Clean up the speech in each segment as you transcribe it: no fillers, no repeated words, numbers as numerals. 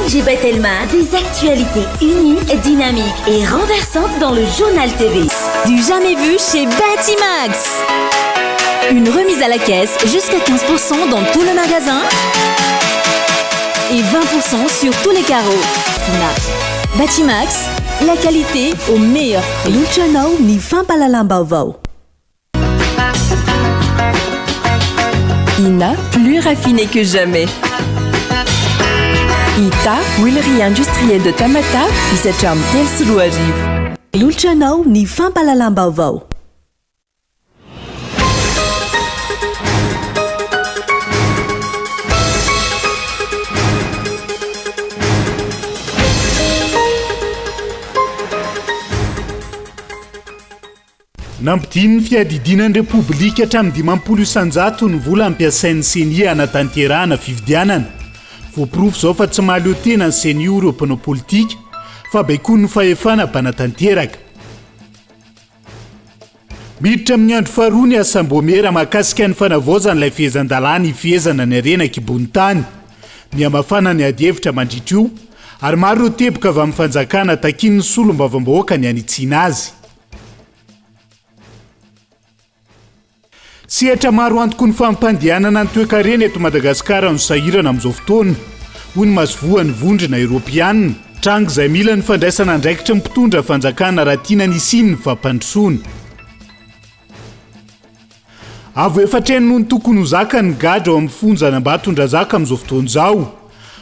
ONG Batelma, des actualités uniques, dynamiques et renversantes dans le Journal TV. Du jamais vu chez Batimax. Une remise à la caisse jusqu'à 15% dans tout le magasin et 20% sur tous les carreaux. Fina. Batimax, la qualité au meilleur prix. Lotranao ny fampahalalam-baovao. Ina, plus raffiné que jamais. Ita, huilerie industrielle de Tamatave, misy hatramin'ny 2003. Lotranao ny fampahalalam-baovao. Nampidinin'ny fiadidiana ny Repoblika hatramin'ny 50% ny vola ampiasain'ny Ceni hanatanterahana fifidianana. Voaporofo izao fa tsy mahaleo tena ny Ceni hoy ireo mpanao politika fa baikoin'ny fahefana mpanatanteraka. Miditra amin'ny andro faharoa ny asam-boamiera mahakasika ny fanavaozana ilay fehezan-dalàna hifehezana ny harena an-kibon'ny tany. Mihamafana ny adihevitra mandritra io ary maro ireo teboka avy amin'ny fanjakana takian'ny solombavambahoaka ny hanitsiana azy. Sehatra maro antoky ny fampandehanana ny toekarena eto Madagasikara no sahirana amin'izao fotoana, hoy ny masoivohon'ny Vondrona Eoropeanina. Tranga izay mila ny fandraisana andraikitry ny mpitondra fanjakana raha tiana ny hisian'ny fampandrosoana. Avo efatra heny noho ny tokony ho zaka ny gadra ao amin'ny fonjan'Ambatondrazaka amin'izao fotoana izao.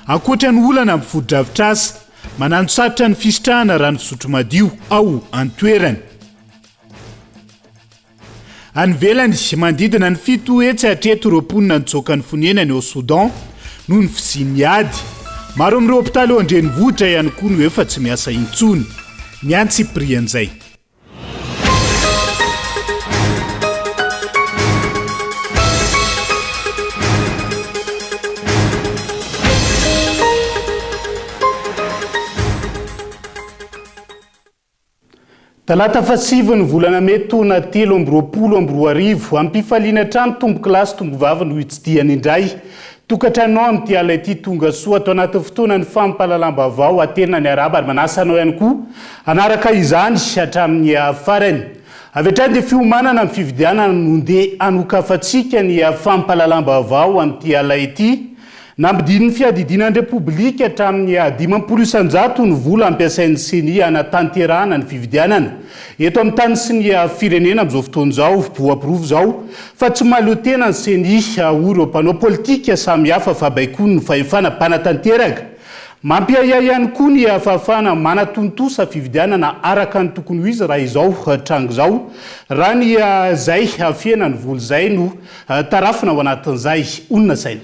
Ankoatra ny olana amin'ny fotodrafitrasa, mananosarotra ny fisitrahana rano fisotro madio ao an-toerana. Any ivelany, manodidina ny 700 hatreto ireo mponina nitsoaka ny fonenany ao Soudan noho ny fisian'ny ady. Maro amin'ireo hopitaly ao an-drenivohitra ihany koa no efa tsy miasa intsony. Ny antsipirian'izay. Talata fahasivy ny volana mey taona 2023. Am-pifaliana hatrany tompokolahy sy tompovavy no hitsidihana indray tokantranonao amin'ity alina ity. Tonga soa ato anatin'ny fotoanan'ny fampahalalam-baovao aterina ny arahaba ary manasa anao ihany koa hanaraka izany hatramin'ny farany. Avy hatrany dia fiomanana amin'ny fifidianana no ndeha hanokafantsika ny fampahalalam-baovao amin'ity alina ity. Nampidinin'ny fiadidiana ny Repoblika hatramin'ny 50% ny vola ampiasain'ny Ceni hanatanterahana ny fifidianana eto amin'ny tany sy ny firenena amin'izao fotoana izao. Voaporofo izao fa tsy mahaleo tena ny Ceni, hoy ireo mpanao politika samihafa fa baikoin'ny fahefana mpanatanteraka. Mampiahiahy ihany koa ny fahafahana manatontosa fifidianana araka ny tokony ho izy raha izao tranga izao, raha ny izay fihenan'ny vola izay no tarafina ao anatin'izay onona saina.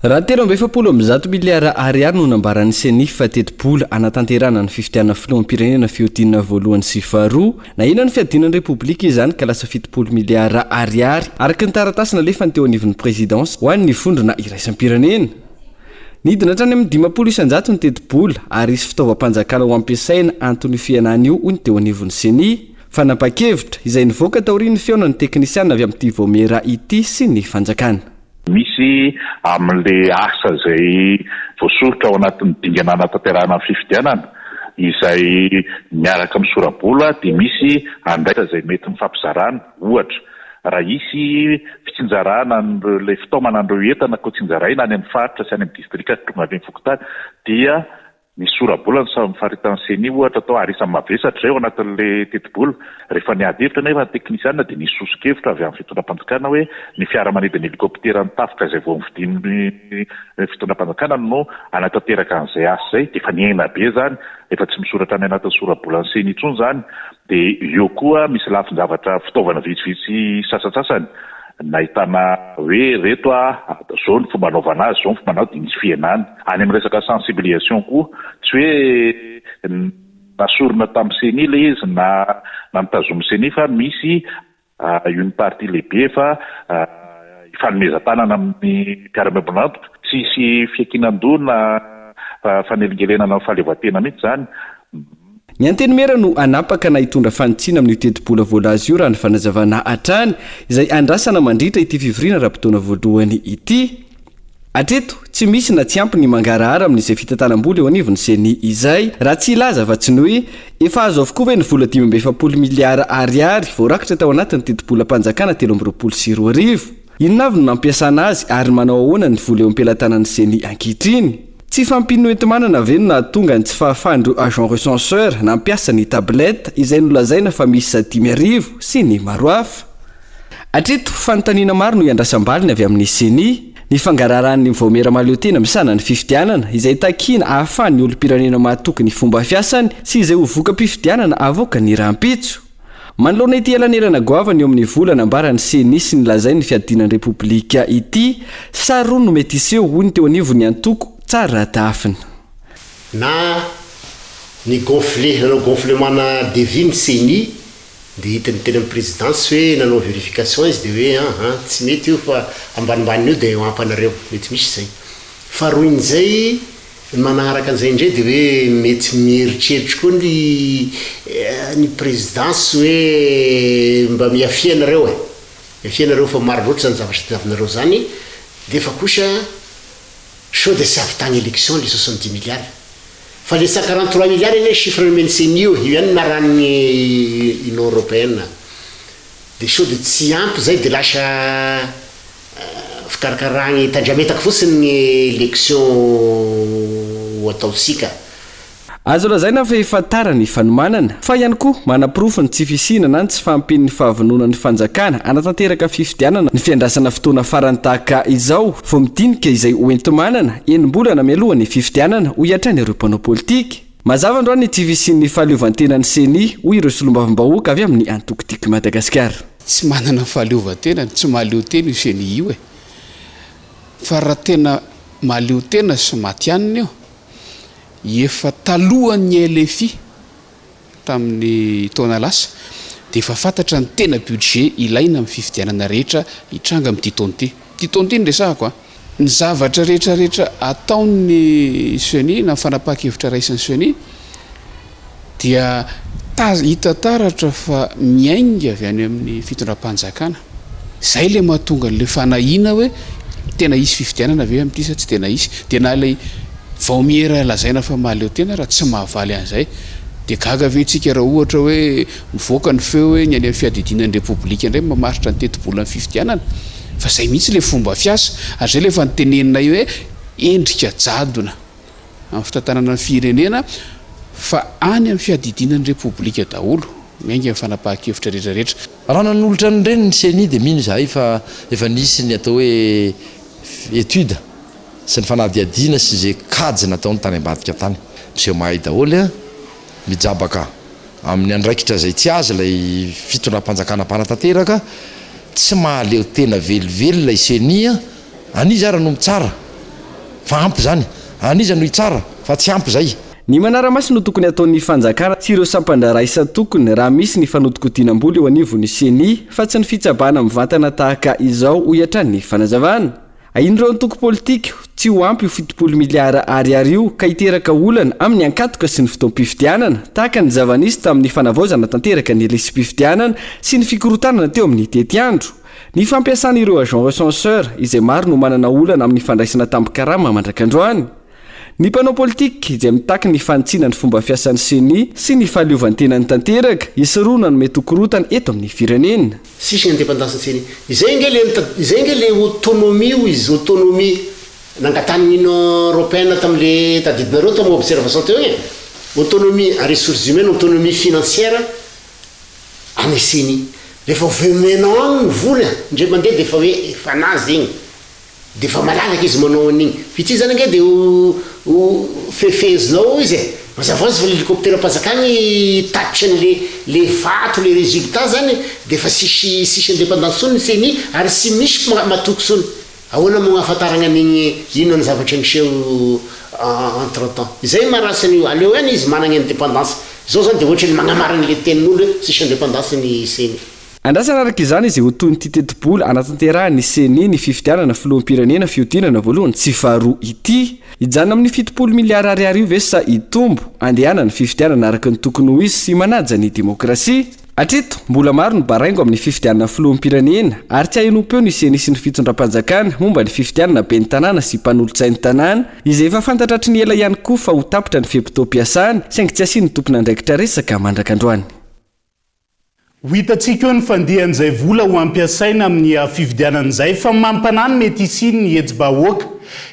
Raha 143 miliara ariary no nambaran'ny Ceni fa tetibola hanatanterahana ny fifidianana filoham-pirenena fihodinana voalohany sy faharoa, nahena ny fiadiana ny Repoblika izany ka lasa 70 miliara ariary araka ny taratasy nalefany teo anivon'ny Prezidansa ho an'ny vondrona iraisam-pirenena. Nidina hatrany amin'ny 50% ny tetibola ary hisy fitaovam-panjakana ho ampiasaina anton'io fihenana io hoy ny teo anivon'ny Ceni. Fanapahan-kevitra izay nivoaka taorian'ny fihaonan'ny teknisiana avy amin'ity vaomiera ity sy ny fanjakana. Misy amin'ilay asa izay voasoritra ao anatin'ny dingana hanatanterahana ny fifidianana, izay miaraka amin'ny sora-bola dia misy andraikitra izay mety nifampizarana. Ohatra, raha hisy fitsinjarana an'ireo ilay fitaomana an'ireo entana koa tsinjaraina any amin'ny faritra sy any amin'ny distrika tonga any amin'ny fokontany dia Ny sora-bola no samy faritan'ny Ceni ohatra atao ary isan'ny mavesatra izay ao anatin'ilay tetibola. Rehefa niady hevitra anefa ny teknisianina dia nisy soso-kevitra avy amin'ny fitondram-panjakana hoe ny fiaramanidina helikopteran'ny tafika izay vao novidian'ny fitondram-panjakana no hanatanteraka an'izay asa izay. Dia efa nihena be izany, efa tsy misoratra any anatin'ny sora-bolan'ny Ceni intsony izany. Dia eo koa misy lafin-javatra fitaovana vitsivitsy sasantsasany. Nahitana hoe reto a, zao ny fomba anaovana azy, zao ny fomba anao dia nisy fihenany. Any amin'ny resaka sensibilisation koa, tsy hoe nasorina tamin'ny ceni ilay izy na na notazomin'ny ceni fa misy une partie lehibe efa ifanomezan-tanana amin'ny mpiara-miombon'antoka. Tsy hisy fiankinan-doha na fanelingelenana ny fahaleovantena mihitsy izany. Ny Antenimiera no hanapaka na hitondra fanitsiana amin'io tetibola voalaza io raha ny fanazavana hatrany, izay andrasana mandritra ity fivoriana ara-potoana voalohany ity. Hatreto, Tsy misy na tsy ampy ny mangarahara amin'izay fitantanam-bola eo anivon'ny Ceni izay, raha tsy hilaza afa-tsy ny hoe efa azo avokoa ve ny vola 45 miliara ariary voarakitra tao anatin'ny tetibolam-panjakana 2023? Inona avy no nampiasana azy ary manao ahoana ny vola eo am-pelatanan'ny Ceni ankehitriny? Tsy fahampian'ny hoenti-manana ve no nahatonga ny tsy fahafahan'ireo agents recenseurs nampiasa ny tablette izay nolazaina fa miisa 5000 sy ny maro hafa? Hatreto, fanontaniana maro no iandrasam-baliny avy amin'ny Ceni. Ny fangaraharahan'ny Vaomiera Mahaleotena misahana ny fifidianana, izay takiana ahafahan'ny olom-pirenena mahatoky ny fomba fiasany sy izay ho voka-pifidianana avoakany rahampitso. Manoloana ity elanelana goavana eo amin'ny vola nambaran'ny Ceni sy ny lazain'ny fiadiana ny Repoblika ity, sary roa no mety hiseho, hoy ny teo anivon'ny antoko Tsara Tahafina. Na ni-gonfler, nanao gonflement-na devis ny Ceni Dia hitany teny amin'ny présidence hoe nanao vérification izy dia hoe an an tsy mety io fa ambanimbanin'io dia eo ampanareo. Mety misy izay. Faharoin'izay, ny manaraka an'izay indray dia hoe mety mieritreritra koa ny ny présidence hoe mba miafia nareo e. Miafia nareo fa maro loatra izany zavatra tadiavinareo izany. Nefa kosa sao dia tsy avy tany élection le 70 milliards. Fa le 143 milliards anie chiffre nomen'ny ceni io, io ihany no narahan'ny Union Européenne. De sao de tsy ampy zay de lasa fikarakaragny tandrametaka fotsiny ny élection ho ataontsika. Azo lazaina fa efa tara ny fanomanana, fa ihany koa manaporofo ny tsy fisiana na ny tsy fahampian'ny fahavononan'ny fanjakana hanatanteraka fifidianana ny fiandrasana fotoana farany tahaka izao vao midinika izay hoenti-manana enim-bolana mialoha ny fifidianana, hoy hatrany ireo mpanao politika. Mazava androany ny tsy fisian'ny fahaleovantenan'ny Ceni, hoy ireo solombavambahoaka avy amin'ny antoko Tiako i Madagasikara. Tsy manana ny fahaleovantenany, tsy mahaleo tena io Ceni io e! Fa raha tena mahaleo tena sy matihanina io, Efa talohan'ny LFI tamin'ny taona lasa dia efa fantatra ny tena budget ilaina amin'ny fifidianana rehetra hitranga amin'ity taona ity. Ity taona ity no resahako an! Ny zavatra rehetra rehetra ataon'ny ceni na ny fanapahan-kevitra raisin'ny ceni dia hita taratra fa miainga avy any amin'ny fitondram-panjakana. Izay ilay mahatonga an'ilay fanahiana hoe tena hisy fifidianana ve amin'ity sa tsy tena hisy. Dia na ilay vaomiera lazaina fa mahaleo tena raha tsy mahavaly an'izay dia gaga ve isika raha ohatra hoe mivoaka ny feo hoe ny any amin'ny fiadidiana ny Repoblika indray mamaritra ny tetibolan'ny fifidianana. Fa izay mihitsy ilay fomba fiasa ary izay ilay efa noteneninay hoe endrika jadona. amin'ny fitantanana ny firenena fa any amin'ny fiadidiana ny Repoblika daholo miainga ny fanapahan-kevitra rehetra rehetra. Raha nanolotra an'ireny ny Ceni dia mino izahay fa efa nisy ny atao hoe étude sy ny fanadihadiana sy izay kajy nataony tany ambadika tany. Miseho mahay daholo an! Mijabaka amin'ny andraikitra izay tsy azy ilay fitondram-panjakana mpanatanteraka, tsy mahaleo tena velively ilay Ceni an! An'iza ary no mitsara fa ampy izany? An'iza no hitsara fa tsy ampy izay? Ny manara-maso no tokony hataon'ny fanjakana sy ireo sampan-draharaha isan-tokony raha misy ny fanodikodinam-bola eo anivon'ny Ceni fa tsy ny fitsabahana mivantana tahaka izao, hoy hatrany ny fanazavana. Ahian'ireo antoko politika tsy ho ampy io 70 miliara ariary io ka hiteraka olana amin'ny ankatoka sy ny fotoam-pifidianana tahaka ny zava-nisy tamin'ny fanavaozana tanteraka ny lisi-pifidianana sy ny fikorontanana teo amin'ny tetiandro. Ny fampiasana ireo agents recenseurs izay maro no manana olana amin'ny fandraisana tambin-karama mandrak'androany. Ny mpanao politika izay mitaky ny fanitsiana ny fomba fiasan'ny Ceni sy ny fahaleovantenany tanteraka hisorohana ny mety ho korontana eto amin'ny firenena. Tsisy ny indépendance ny Ceni. Izay ange le izay ange le autonomie hoy izy, autonomie nangatahan'ny Union Européenne tamin'le tadidinareo tamin'ny observation teo igny e! Autonomie en ressources humaines, autonomie financière. Any ceni. Rehefa omenao any ny vola indray mandeha dia efa hoe efa anazy igny. Dia efa malalaka izy manao an'igny. Fa ity zany ange dia ho ho fehifehezinao ao izy e. Mazava ho azy fa le helicoptère-mpanjakana hitatitra an'le le vato, le résultat zany dia efa tsisy tsisy indépendance tsony ny ceni ary tsy misy matoky tsony. Ahoana moa ahafantaragna an'igny inona ny zavatra niseho entre temps? Izay maharatsy an'io, aleo ihany izy managna indépendance. Zao zany de ohatran'ny magnamarigny le tenin'olo hoe tsisy indépendance ny ceni. Andrasana araka izany izay ho tohin'ity tetibola hanatanterahan'ny Ceni ny fifidianana filoham-pirenena fihodinana voalohany sy faharoa ity. Hijanona amin'ny 70 miliara ariary io ve sa hitombo? Andehanana ny fifidianana araka ny tokony ho izy sy manaja ny demokrasia. Hatreto, mbola maro ny baraingo amin'ny fifidianana filoham-pirenena ary tsy ahenoam-peo ny Ceni sy ny fitondram-panjakana momba ny fifidianana ben'ny tanàna sy mpanolotsain'ny tanàna, izay efa fantatra hatry ny ela ihany koa fa ho tapitra ny fe-potoam-piasany, saingy tsy asian'ny tompon'andraikitra resaka mandraka androany. Ho hitantsika eo ny fandehan'izay vola ho ampiasaina amin'ny fifidianana izay fa mampanahy ny mety hisian'ny hetsi-bahoaka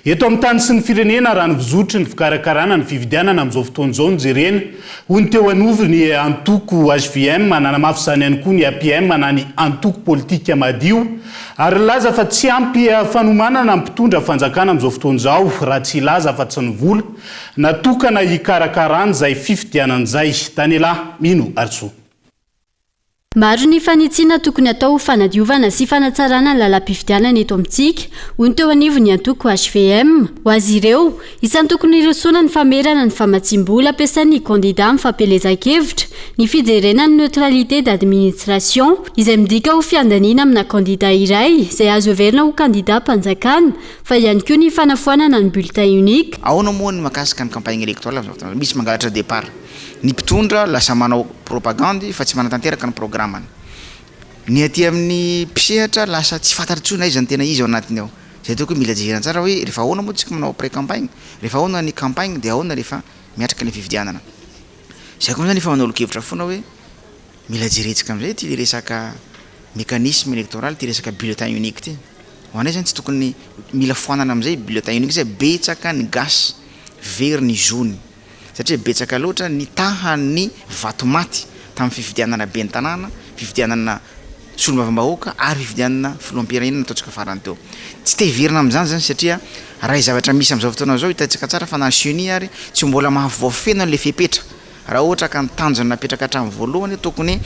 eto amin'ny tany sy ny firenena raha ny fizotry ny fikarakarana ny fifidianana amin'izao fotoana izao no jerena, hoy ny teo anovon'ny antoko hvm. Nanamafy izany ihany koa ny APM na ny antoko politika madio ary nilaza fa tsy ampy fanomanana ny mpitondra fanjakana amin'izao fotoana izao raha tsy hilaza afa-tsy ny vola natokana hikarakarana izay fifidianana izay. Daniela Mino Arisoa. Maro ny fanitsiana tokony atao ho fanadiovana sy fanatsarana ny lalam-pifidianana eto amintsika, hoy ny teo anivon'ny antoko hvm. Ho azy ireo, isan'ny tokony hirosoana ny famerana ny famatsiam-bola ampiasain'ny kandida amin'ny fampielezan-kevitra, ny fijerena ny neutralité d'administration, izay midika ho fiandaniana amina kandida iray izay azo heverina ho kandidam-panjakana, fa ihany koa ny fanafoanana ny bulletin unique. Ahoana moa ny mahakasika ny campagne électorale amin'izao fotoana izao? Misy mangalatra départ. Ny mpitondra lasa manao propagandy fa tsy manatanteraka ny programany. Ny aty amin'ny mpisehatra lasa tsy fantatra intsony aiza ny tena izy ao anatiny ao. Izay ataoko hoe mila jerena tsara hoe rehefa ahoana moa tsika manao pré campagne, rehefa ahoana ny campagne dia ahoana rehefa miatrika ny fifidianana. Izay koa moa zany efa manolo-kevitra foana hoe mila jerentsika amin'izay ity resaka mécanisme électoral ity resaka bulletin unique ity. Ho anay zany tsy tokony mila foanana amin'izay bulletin unique satria betsaka ny gasy very ny zony. satria betsaka loatra ny tahan'ny vato maty tamin'ny fifidianana ben'ny tanàna, fifidianana solombavambahoaka ary fifidianana filoham-pirenena nataontsika farany teo. Tsy te hiverina amin'izany izany satria raha ny zavatra misy amin'izao fotoana izao hitantsika tsara fa na ny ceni ary tsy mbola mahavoafeno an'ilay fepetra raha ohatra ka ny tanjona napetraka hatramin'ny voalohany tokony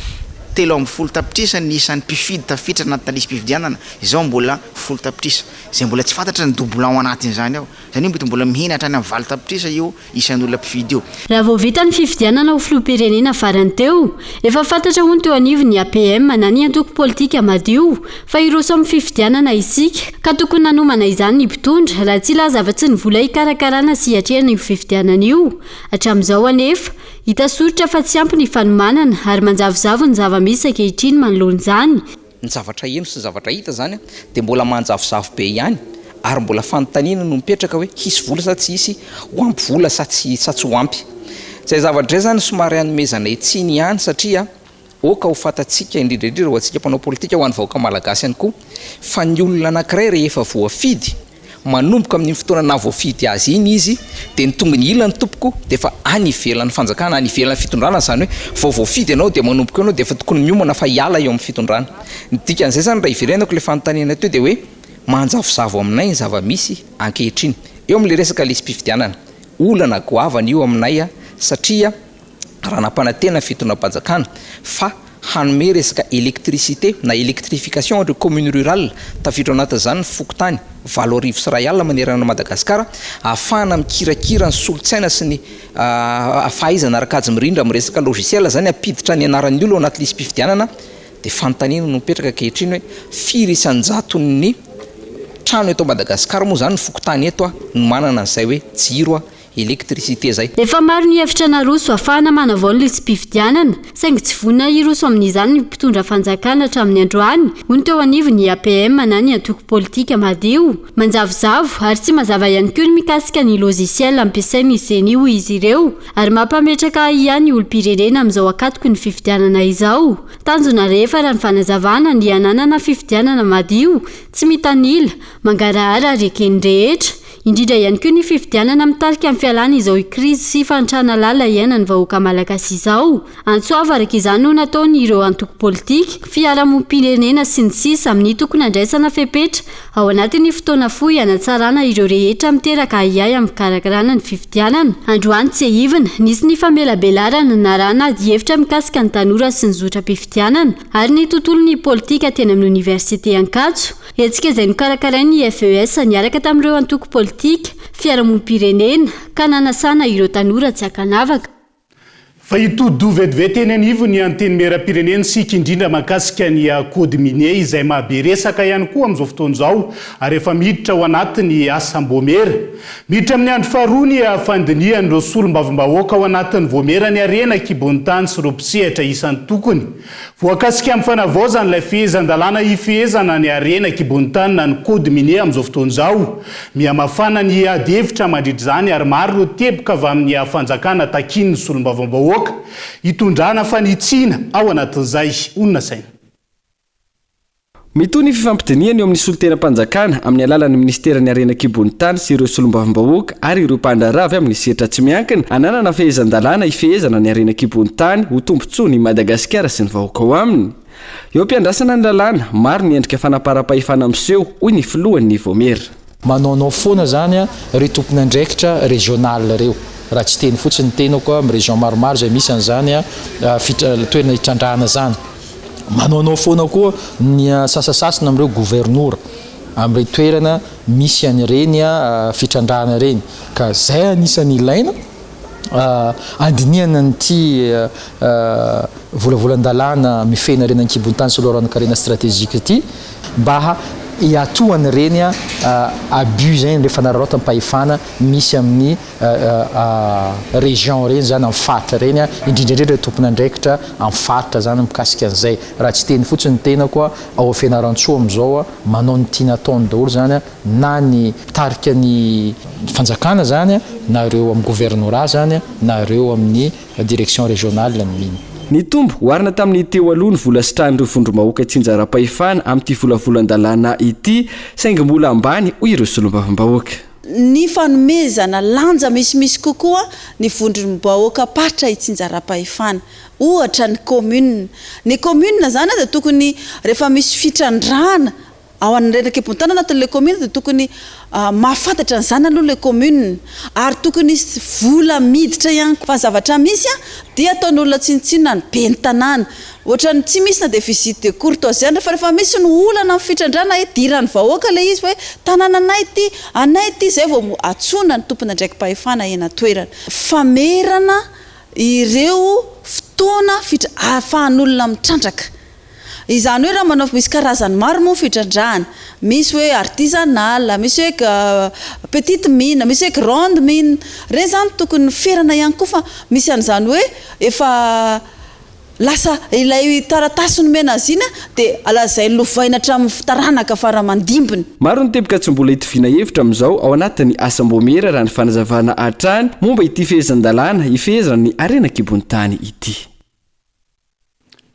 13 tapitrisa ny isan'ny mpifidy tafiditra anatina lisi-pifidianana izao mbola folo tapitrisa izay mbola tsy fantatra ny doublon ao anatin'izany ao. Izany hoe mety mbola mihena hatrany amin'ny 8 tapitrisa io isan'olona mpifidy io. Raha vao vita ny fifidianana ho filoham-pirenena farany teo, efa fantatra hono teo anivon'ny APM na ny antoko politika madio fa hiroso amin'ny fifidianana isika ka tokony nanomana izany ny mpitondra raha tsy hilaza afa-tsy ny vola hikarakarana sy hiatrehana io fifidianana io. Hatramin'izao anefa, hita soritra fa tsy ampy ny fanomanana ary manjavozavo ny zava-misy ankehitriny manoloana izany. Ny zavatra heno sy ny zavatra hita izany dia mbola manjavozavo be ihany ary mbola fanontaniana no mipetraka hoe hisy vola sa tsy hisy, ho ampy vola sa tsy sa tsy ho ampy. Izay zavatra izay izany somary hanomezanay tsiny ihany satria aoka ho fantatsika indrindra indrindra ho antsika mpanao politika, ho an'ny vahoaka malagasy ihany koa fa ny olona anankiray rehefa voafidy Manomboka amin'iny fotoana nahavoafidy azy iny izy dia ny tongony ilany tompoko dia efa any ivelan'ny fanjakana, any ivelan'ny fitondrana, izany hoe vao voafidy ianao dia manomboka eo ianao dia efa tokony miomana fa hiala eo amin'ny fitondrana. Ny dikan'izay izany raha hiverenako ilay fanontaniana teo dia hoe manjavozavo aminay ny zava-misy ankehitriny eo amin'ilay resaka lisi-pifidianana. Olana goavana io aminay satria raha nampanantena ny fitondram-panjakana fa hanome resaka électricité na électrification ireo communes rurales, tafiditra ao anatin'izany ny fokontany 2108 manerana an'i Madagasikara, ahafahana mikirakira ny solontsaina sy ny fahaizana ara-kajy mirindra amin'ny resaka logiciel izany hampiditra ny anaran'ny olona ao anaty lisi-pifidianana, dia fanontaniana no mipetraka ankehitriny hoe firy isan-jaton'ny trano eto Madagasikara moa izany ny fokontany eto no manana an'izay hoe jiro Électricité zay. Efa maro ny hevitra naroso hahafahana manavao ny lisi-pifidianana, saingy tsy vonona hiroso amin'izany ny mpitondra fanjakana hatramin'ny androany, hoy ny teo anivon'ny APM na ny antoko politika madio. Manjavozavo ary tsy mazava ihany koa ny mikasika ny logiciel ampiasain'ny Ceni hoy izy ireo, ary mampametraka ahiahy ny olom-pirenena amin'izao ankatoky ny fifidianana izao. Tanjona rehefa raha ny fanazavana ny hananana fifidianana madio, tsy mitanila, mangarahara ary eken'ny rehetra. Indrindra ihany koa ny fifidianana mitarika ny fialana izao krizy sy fahantrana lalina iainan'ny vahoaka malagasy izao. Antso avo araka izany no nataon'ireo antoko politika, fiarahamonim-pirenena sy ny sisa amin'ny tokony handraisana fepetra ao anatin'ny fotoana fohy hanatsarana ireo rehetra miteraka ahiahy amin'ny fikarakarana ny fifidianana. Androany tsiahivina, nisy ny famelabelarana narahana adihevitra mikasika ny tanora sy ny zotram-pifidianana ary ny tontolon'ny politika teny amin'ny oniversite Ankatso. Hetsika izay nokarakarain'ny FES niaraka tamin'ireo antoko politika, fiarahamonim-pirenena, ka nanasana ireo tanora tsy ankanavaka. Fa hitodi-doha vetivety eny anivon'ny Antenimierampirenena isika, indrindra mahakasika ny code minier izay mahabe resaka ihany koa amin'izao fotoana izao ary efa miditra ao anatin'ny asam-boamera. Miditra amin'ny andro faharoa ny fandinihan'ireo solombavambahoaka ao anatin'ny voamera ny harena an-kibon'ny tany sy ireo mpisehatra isan-tokony. Voakasika amin'ny fanavaozana ilay fehezan-dalàna hifehezana ny harena an-kibon'ny tany na ny code minier amin'izao fotoana izao. Mihamafana ny ady hevitra mandritra izany ary maro ireo teboka avy amin'ny fanjakana takian'ny solombavambahoaka hitondrana fanitsiana ao anatin'izay honina saina. Mitohy ny fifampidinihana eo amin'ny solontenam-panjakana amin'ny alalan'ny minisiteran'ny Harena an-kibon'ny tany sy ireo solombavambahoaka ary ireo mpandraharaha avy amin'ny sehatra tsy miankina hananana fehezan-dalàna hifehezana ny harena an-kibon'ny tany ho tombontsoan'i Madagasikara sy ny vahoaka ao aminy. Eo am-piandrasana ny lalàna, maro ny endrika fanaparam-pahefana miseho, hoy ny filohan'ny Vomiera. Manaonao foana zany ireo tompon'andraikitra régional ireo, raha tsy hiteny fotsiny ny tenako amin'ny région maromaro izay misy an'izany toerana hitrandrahana izany. Manaonao foana koa ny sasasasiny amin'ireo governora amin'ireny toerana misy an'ireny fitrandrahana ireny. Ka izay anisan'ny ilaina handinihana an'ity volavolan-dalàna mifehy ny harena an-kibon-tany sy loharanon-karena stratejika ity mba hiatoan'ireny abus izay, ireny fanararaotam-pahefana misy amin'ny région ireny zany amin'ny faritra ireny indrindra indrindra ireo tompon'andraikitra amin'ny faritra zany mikasika an'izay raha tsy teny fotsiny ny tenako ao Fianarantsoa amin'izao manao ny tiana ataony daholo zany na ny mpitarika ny fanjakana zany na ireo amin'ny gouvernorat zany na ireo amin'ny direction régionale ny mine. Nitombo, oharina tamin'ny teo aloha ny vola sitrahan'ireo vondrom-bahoaka itsinjaram-pahefana amin'ity volavolan-dalàna ity, saingy mbola ambany, hoy ireo solombavambahoaka. Ny fanomezana lanja misimisy kokoa ny vondrom-bahoakam-paritra itsinjaram-pahefana. Ohatra ny commune. Ny commune izany dia tokony rehefa misy fitrandrahana ao an'ireny an-kibon-tany anatin'ilay commune dia tokony mahafantatra an'izany aloha ilay commune. Ary tokony hisy vola miditra ihany koa. Fa ny zavatra misy dia ataon'olona tsinontsinona ny ben'ny tanàna. Ohatran'ny tsy misy na dia visite de courtoisie any fa rehefa misy ny olana amin'ny fitrandrahana idiran'ny vahoaka ilay izy fa hoe tanànanay ity, anay ity, izay vao antsoina ny tompon'andraiki-pahefana eny an-toerana. Famerana ireo fotoana fitra ahafahan'olona mitrandraka. Izany hoe raha manao, misy karazany maro moa ny fitrandrahana, misy hoe artisanal, misy hoe petite mine, misy hoe grande mine, ireny izany tokony ferana ihany koa fa misy an'izany hoe efa Lasa ilay taratasy nomena azy iny dia lazainy lovaina hatramin'ny taranaka fara aman-dimbiny. Maro ny teboka tsy mbola itoviana hevitra amin'izao ao anatin'ny asam-boamiera raha ny fanazavana hatrany momba ity fehezan-dalàna hifehezana ny harena an-kibon'ny tany ity.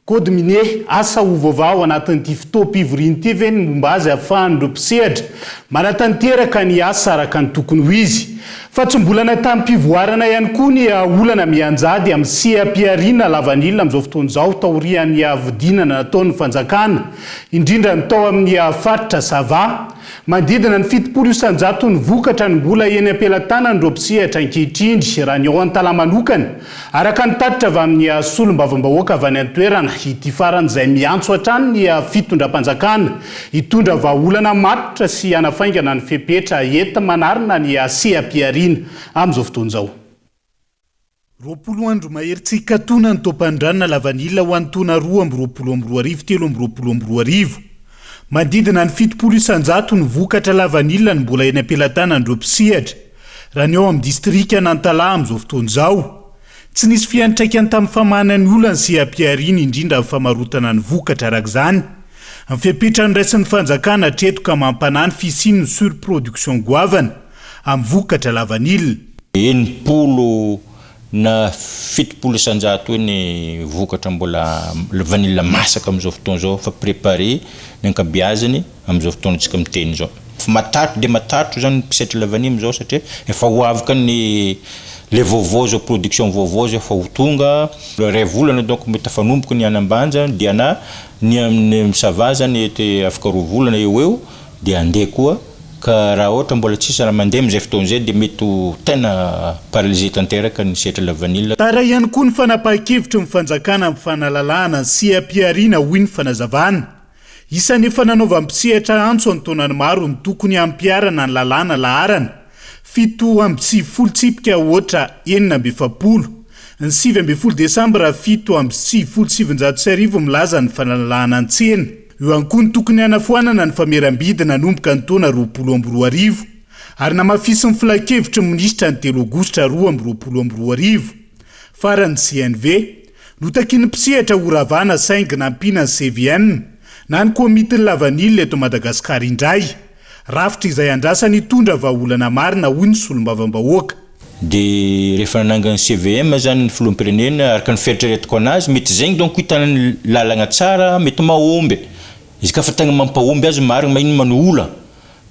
Code minier, asa ho voavaha ao anatin'ity fotoam-pivoriana ity ve ny momba azy ahafahan'ireo mpisehatra manatanteraka ny asa araka ny tokony ho izy? Fa tsy mbola nahitam-pivoarana ihany koa ny olana mianjady amin'ny seha-pihariana lavanila amin'izao fotoana izao taorian'ny havidinana nataon'ny fanjakana, indrindra ny tao amin'ny faritra Sava. Manodidina ny 70 isan-jaton'ny vokatra no mbola eny am-pelatanan'ireo mpisehatra ankehitriny, raha ny ao Antalaha manokana, araka ny tatitra avy amin'ny solombavambahoaka avy any an-toerana. Ity farany izay miantso hatrany ny fitondram-panjakana Hitondra vahaolana matotra sy hanafaingana ny fepetra enti-manarina ny seha-pihariana amin'izao fotoana izao. 20 andro mahery tsy hikatona ny taom-panondranana lavanila ho an'ny taona 2022 2023. Manodidina ny 70 isan-jato ny vokatra lavanila no mbola eny am-pelatanan'ireo mpisehatra, raha ny ao amin'ny distrikan'Antalaha amin'izao fotoana izao. Tsy nisy fiantraikany tamin'ny famahana ny olan'ny seha-pihariana, indrindra amin'ny famarotana ny vokatra araka izany. Ny fepetra noraisin'ny fanjakana hatreto ka mampanahy ny fisian'ny surproduction goavana amin'ny vokatra lavanila. 60 na 70 isan-jato eo ny vokatra mbola vanille masaka amin'izao fotoana izao efa préparé ny ankabeazany. amin'izao fotoanantsika miteny izao. Efa matatro dia matatro izany ny mpisetra lavanille amin'izao satria efa ho avy ka ny le vaovao izao production vaovao izao efa ho tonga, iray volana donc mety afanomboka ny any Ambanja dia na ny amin'ny Sava zany ety afaka roa volana eo ho eo dia handeha koa ka raha ohatra mbola tsisy raha mandeha amin'izay fotoana izay dia mety ho tena paralysé tanteraka ny setra lavanille. Tara ihany koa ny fanapahan-kevitry ny fanjakana amin'ny fanalalahana ny seha-pihariana hoy ny fanazavana. Isan'ny efa nanaovan'ny mpisehatra antso an-taonany maro ny tokony hampiharana ny lalàna laharana 97 tsipika ohatra 46. Ny 19 desambra 1997 milaza ny fanalalahana ny tsena. Eo ihany koa ny tokony hanafoanana ny fameram-bidy nanomboka ny taona 2020 ary namafisin'ny filankevitry ny minisitra ny telo aogositra 2022. Farany ny CNV. Notakian'ny mpisehatra horavana saingy nampiana ny CVM na ny komitin'ny lavanila eto Madagasikara indray. Rafitra izay andrasany hitondra vahaolana marina hoy ny solombavambahoaka. Dia rehefa nanangana ny CVM zany ny filoham-pirenena araka ny fieritreretako anazy mety zegny donc hitana ny lalagna tsara mety mahomby izy ka fa tegna mampahomby azy marigny ma ino ma no ola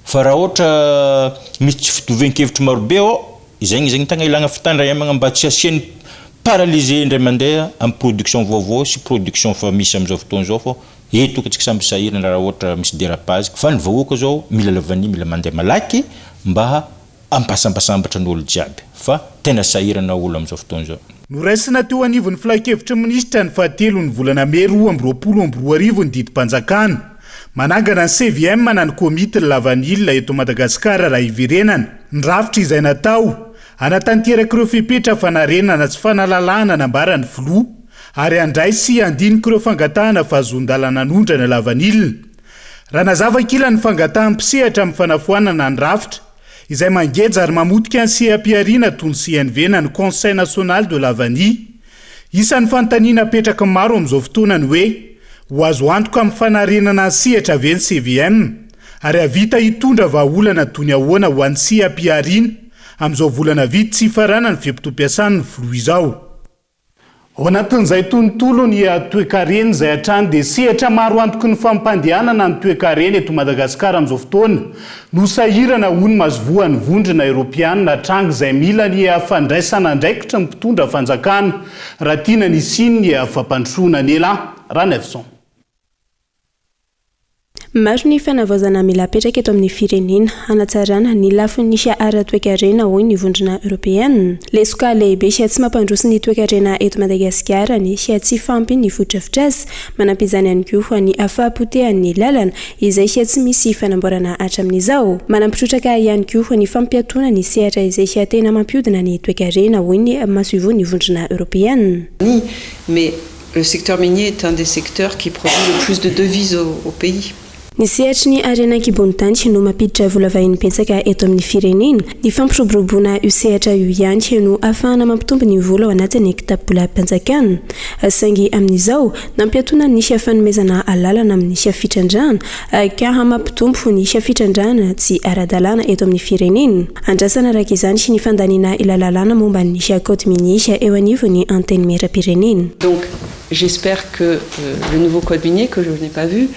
fa raha ohatra misy tsy fitovian-kevitry marobe ao zegny zegny tegna ilagna fitandremagna mba tsy hasian'ny paralysé indray mandeha amin'ny production vaovao sy production efa misy amizao fotoana zao fô eto ka tsika samby sahirana raha ohatra misy dérapage fa ny vahoaka zao mila la vanille mila mandeha malaky mba Ampasambasambatra ny olo jiaby fa tena sahirana olo amizao fotoana izao. Noraisina teo anivon'ny Filankevitry ny Minisitra ny fahatelon'ny volana mey 2022 ny didim-panjakana manangana ny CVM na ny Komitin'ny lavanila eto Madagasikara raha hiverenana ny rafitra izay natao hanatanteraka ireo fepetra fanarenana sy fanalalahana nambaran'ny Filoha ary handray sy handinika ireo fangatahana fahazoan-dalana hanondrana lavanila Raha nazava ankilany ny fangatahan'ny mpisehatra amin'ny fanafoanana ny rafitra, izay mangeja ary mamotika ny seha-pihariana toy ny CNV na ny Conseil National de la Vanille. Isan'ny fanontaniana apetraky ny maro amin'izao fotoana ny hoe, ho azo antoka amin'ny fanarenana ny sehatra ve ny CVM? Ary hahavita hitondra vahaolana toy ny ahoana ho an'ny seha-pihariana amin'izao volana vitsy tsy hifaranan'ny fe-potoam-piasan'ny filoha izao? Ao anatin'izay tontolo ny toekarena izay hatrany dia sehatra maro antoky ny fampandehanana ny toekarena eto Madagasikara amin'izao fotoana no sahirana hoy ny masoivohon'ny Vondrona Eoropeanina tranga izay mila ny fandraisana andraikitry ny mpitondra fanjakana raha tiana ny hisian'ny fampandrosoana. Nela Ranaivoson. Maro ny fanavaozana mila apetraka eto amin'ny firenena hanatsarana ny lafiny ara-toekarena, hoy ny Vondrona Eoropeana. Lesoka lehibe tsy mampandroso ny toekarena eto Madagasikara ny tsy fahampian'ny fotodrafitrasa. Manampy izany ihany koa ny fahapotehan'ny lalana izay tsy misy fanamboarana hatramin'izao. Manampy trotraka ihany koa ny fampiatoana ny sehatra izay tena mampihodina ny toekarena, hoy ny masoivohon'ny Vondrona Eoropeana. Mais Le secteur minier est un des secteurs qui produit le plus de devises au au pays. Ny sehatry ny harena an-kibon'ny tany no mampiditra vola vahiny betsaka eto amin'ny firenena. Ny fampiroboroboana io sehatra io ihany no ahafahana mampitombo ny vola ao anatin'ny kitapobolam-panjakana. Saingy amin'izao, nampiatoana ny fanomezana alalana amin'ny fitrandrahana ka mampitombo ny fitrandrahana tsy ara-dalàna eto amin'ny firenena. Andrasana araka izany ny fandaniana ilay lalàna momba ny code minier eo anivon'ny Antenimierampirenena. Donc j'espère que le nouveau code minier que je n'ai pas vu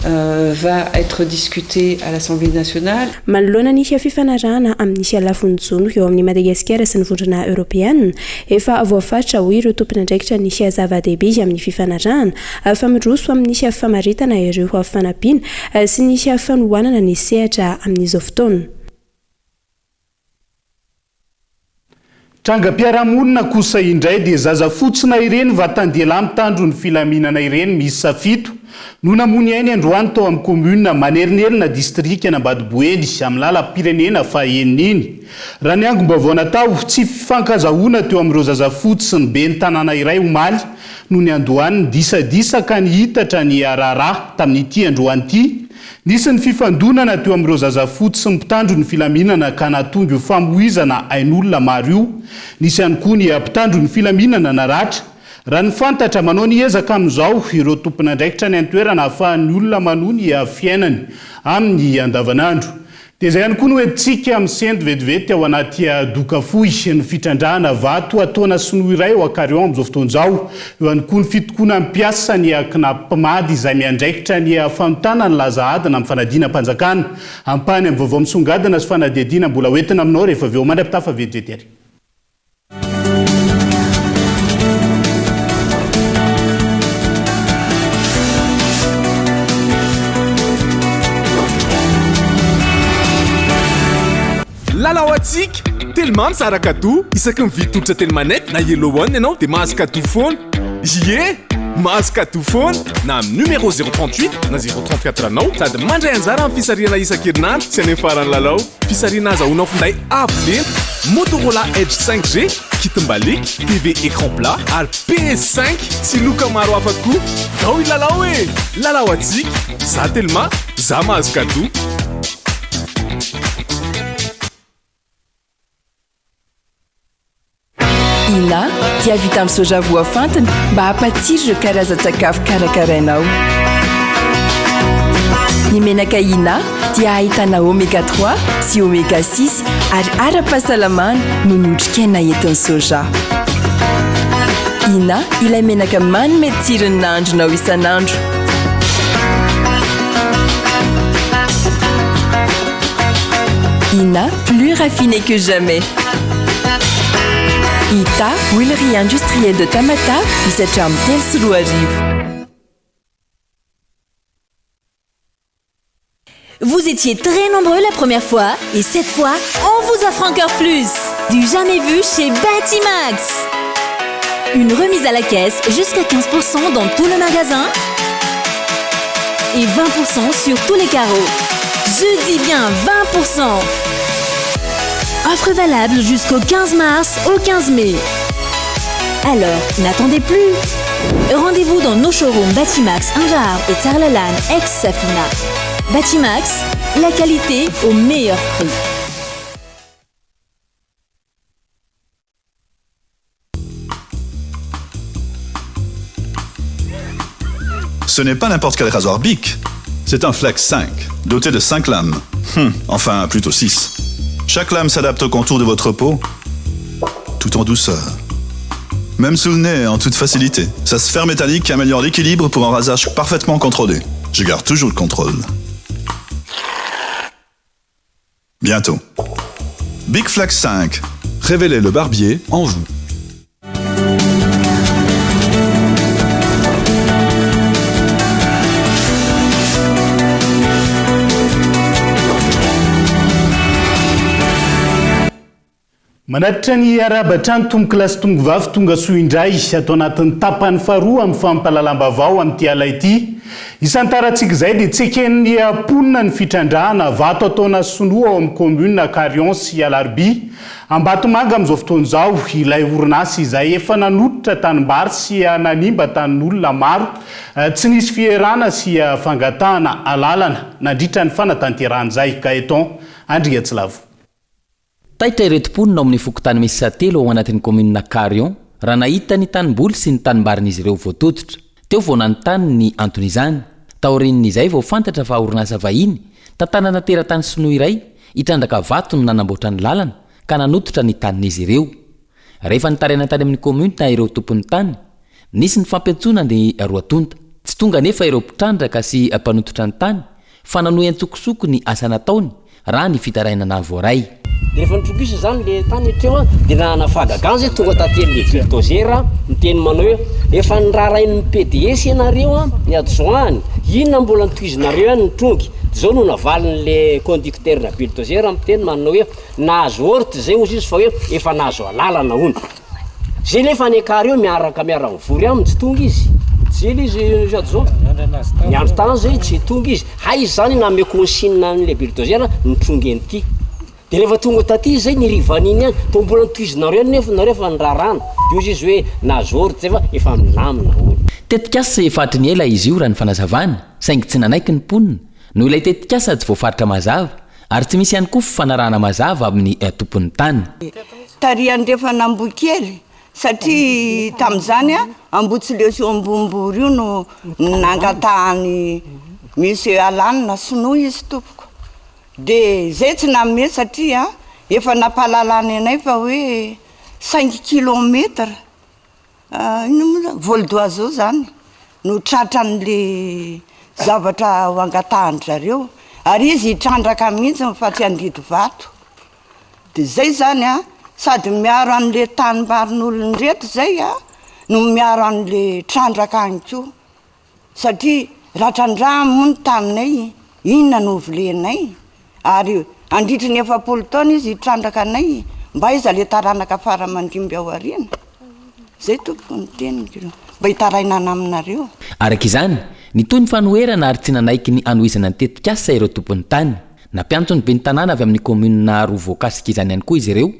va être discuté à l'Assemblée nationale. Manoloana ny fifanarahana amin'ny lafiny jono eo amin'i Madagasikara sy ny Vondrona Eoropeana, efa voafaritra hoy ireo tompon'andraikitra ny zava-dehibe amin'ny fifanarahana fa miroso amin'ny famaritana ireo fanampiana sy ny fanohanana ny sehatra amin'izao fotoana. Trangam-piarahamonina kosa indray dia zaza fotsina ireny vatan-dehilahy mitandro ny filaminana ireny miisa fito no namoy ny ainy androany tao amin'ny commune Manerinerina distrikan'Ambatoboeny amin'ny lalam-pirenena fahenina iny. Raha ny angom-baovao natao, tsy fifankazahoana teo amin'ireo zaza fotsy sy ny ben'ny tanàna iray omaly no niandohan'ny disadisa ka nihitatra ny raharaha tamin'ity androany ity. Nisy ny fifandonana teo amin'ireo zazafotsy sy ny mpitandro ny filaminana ka nahatonga io famoizana ain'olona maro io. Nisy ihany koa ny mpitandro ny filaminana naratra. Raha ny fantatra, manao ny ezaka amin'izao ireo tompon'andraikitra any an-toerana ahafahan'ny olona manohy ny fiainany amin'ny andavanandro. Dia izay ihany koa no entintsika misento vetivety ao anaty doka fohy, ny fitrandrahana vato ataona sinoa iray ao Carion amin'izao fotoana izao. Eo ihany koa ny fitokonan'ny mpiasa ny Cnapmad izay miandraikitra ny fanontana ny laza adina amin'ny fanadinam-panjakana. Ampahany amin'ny vaovao misongadina sy fanadihadiana mbola hoentina aminao rehefa avy eo. Mandra-pitafa vetivety ary. Lalao antsika! Telma mizara cadeau isaky ny mividy tolotra Telmanet na Yellow One ianao dia mahazo cadeau foana. Ie! Mahazo cadeau foana na amin'ny numéro 038 na 034 anao sady mandray anjara amin'ny fisarihana isan-kerinandro sy any amin'ny faran'ny lalao. Fisarihana azahoanao finday avo lenta. Motorola Edge 5G, kit mbaliky, TV écran plat ary PS 5 sy loka maro hafa koa. Ndao hilalao e! Lalao antsika! Za Telma, za mahazo cadeau! Ina dia vita amin'ny soja voafantina mba hampatsiro ireo karazan-tsakafo karakarainao. Ny menaka Ina dia ahitana oméga 3 sy oméga 6 ary ara-pahasalamana noho ny otrikaina entin'ny soja. Ina ilay menaka manome tsiro ny nahandronao isan'andro. Ina, plus raffiné que jamais. Ita, huilerie industrielle de Tamatave, isa hatramin'ny 2003. Vous étiez très nombreux la première fois et cette fois, on vous offre encore plus. Du jamais vu chez Batimax. Une remise à la caisse jusqu'à 15% dans tout le magasin et 20% sur tous les carreaux. Je dis bien 20%. Offre valable jusqu'au 15 mars au 15 mai. Alors, n'attendez plus. Rendez-vous dans nos showrooms Batimax Anjar et Tsarlalan ex-Safina. Batimax, la qualité au meilleur prix. Ce n'est pas n'importe quel rasoir Bic. C'est un Flex 5, doté de 5 lames. Enfin, plutôt 6. Chaque lame s'adapte au contour de votre peau, tout en douceur. Même sous le nez, en toute facilité. Sa sphère métallique améliore l'équilibre pour un rasage parfaitement contrôlé. Je garde toujours le contrôle. Bientôt. Big Flex 5. Révélez le barbier en vous. Manatitra ny arahaba hatrany tompokolahy sy tompokovavy tonga soa indray ato anatin'ny tapany faharoa amin'ny fampahalalam-baovao amin'ity ala ity. Isantarantsika izay dia tsy eken'ny mponina ny fitrandrahana vato ataona sinoa ao amin'ny commune Carion sy Alarobia Ambatomanga amin'izao fotoana izao ilay orinasa izay efa nanototra tanimbary sy nanimba tanin'olona maro tsy nisy fierana sy fangatahana alalana nandritra ny fanatanterahana izay. Gaëtan Andriatsilavo. Taitra ireto mponina ao amin'ny fokontany miisa telo ao anatin'ny kaominina Carion raha nahita ny tanimboly sy ny tanimbarin'izy ireo voatototra. Teo vao nanontany ny anton'izany. Taorian'izay vao fantatra fa orinasa vahiny, tantanana teratany sinoa iray, hitrandraka vato no nanamboatra ny lalana ka nanototra ny tanin'izy ireo. Rehefa nitaraina tany amin'ny kaominina ireo tompon'ny tany, nisy ny fampiantsoana ny roa tonta. Tsy tonga anefa ireo mpitrandraka sy mpanototra ny tany fa nanohy an-tsokosoko ny asa nataony raha ny fitarainana voaray. De rehefa nitrongisa zany le tany hatreo an, de nanana fahagagana zay tonga taty amle bulldozer niteny manao hoe efa norarain'ny PDS ianareo an, ny adjoint-ny, inona mbola notohizinareo ihany nitrongy, de zao no navalin'le conducteur-na bulldozer miteny manao hoe nahazo ordre zay hozy izy fa hoe efa nahazo alalana hono. Zay nefa any Akary eo miaraka miara mivory aminy tsy tonga izy. Tsy ela izy sady zao. Niandry tany zay tsy tonga izy. Hay izy zany nanome consigne an'ilay bulldozer nitrongy an'ity. De rehefa tonga taty izy zay ny harivan'iny ihany, toa mbola notohizinareo ihany nefa nareo efa nirarana. De hozy izy hoe nahazo ordre zay fa efa milamina hono. Tetikasa efa hatry ny ela izy io raha ny fanazavana, saingy tsy nanaiky ny mponina, noho ilay tetikasa tsy voafaritra mazava, ary tsy misy ihany koa fifanarahana mazava amin'ny tompon'ny tany. Tary andrefan'Ambohikely satria tamin'izany Ambohitsileo sy Ambombory io no nangatahan'i Monsieur Alan sinoa izy tompoko. Dia izay tsy nanome satria efa nampahalalany anay fa hoe cinq kilomètre inona moa zany vol d'oiseau zany no tratran'le zavatra ho angatahan-dry zareo ary izy hitrandraka mihitsy fa tsy handidy vato. De zay zany a, sady miaro an'le tanimbarin'olona ireto zay a, no miaro an'le trandraka any koa, satria raha trandrahana moa ny taninay, inona no hovolenay? Ary handritry ny 40 taona izy hitrandraka anay, mba aiza le taranaka fara aman-dimby ao aoriana? Zay tompoko ny teniko, mba hitarainana aminareo. Araka izany, nitohy ny fanoherana ary tsy nanaiky ny hanohizana ny tetikasa ireo tompon'ny tany. Nampiantso ny ben'ny tanàna avy amin'ny kaominina roa voakasika izany ihany koa izy ireo.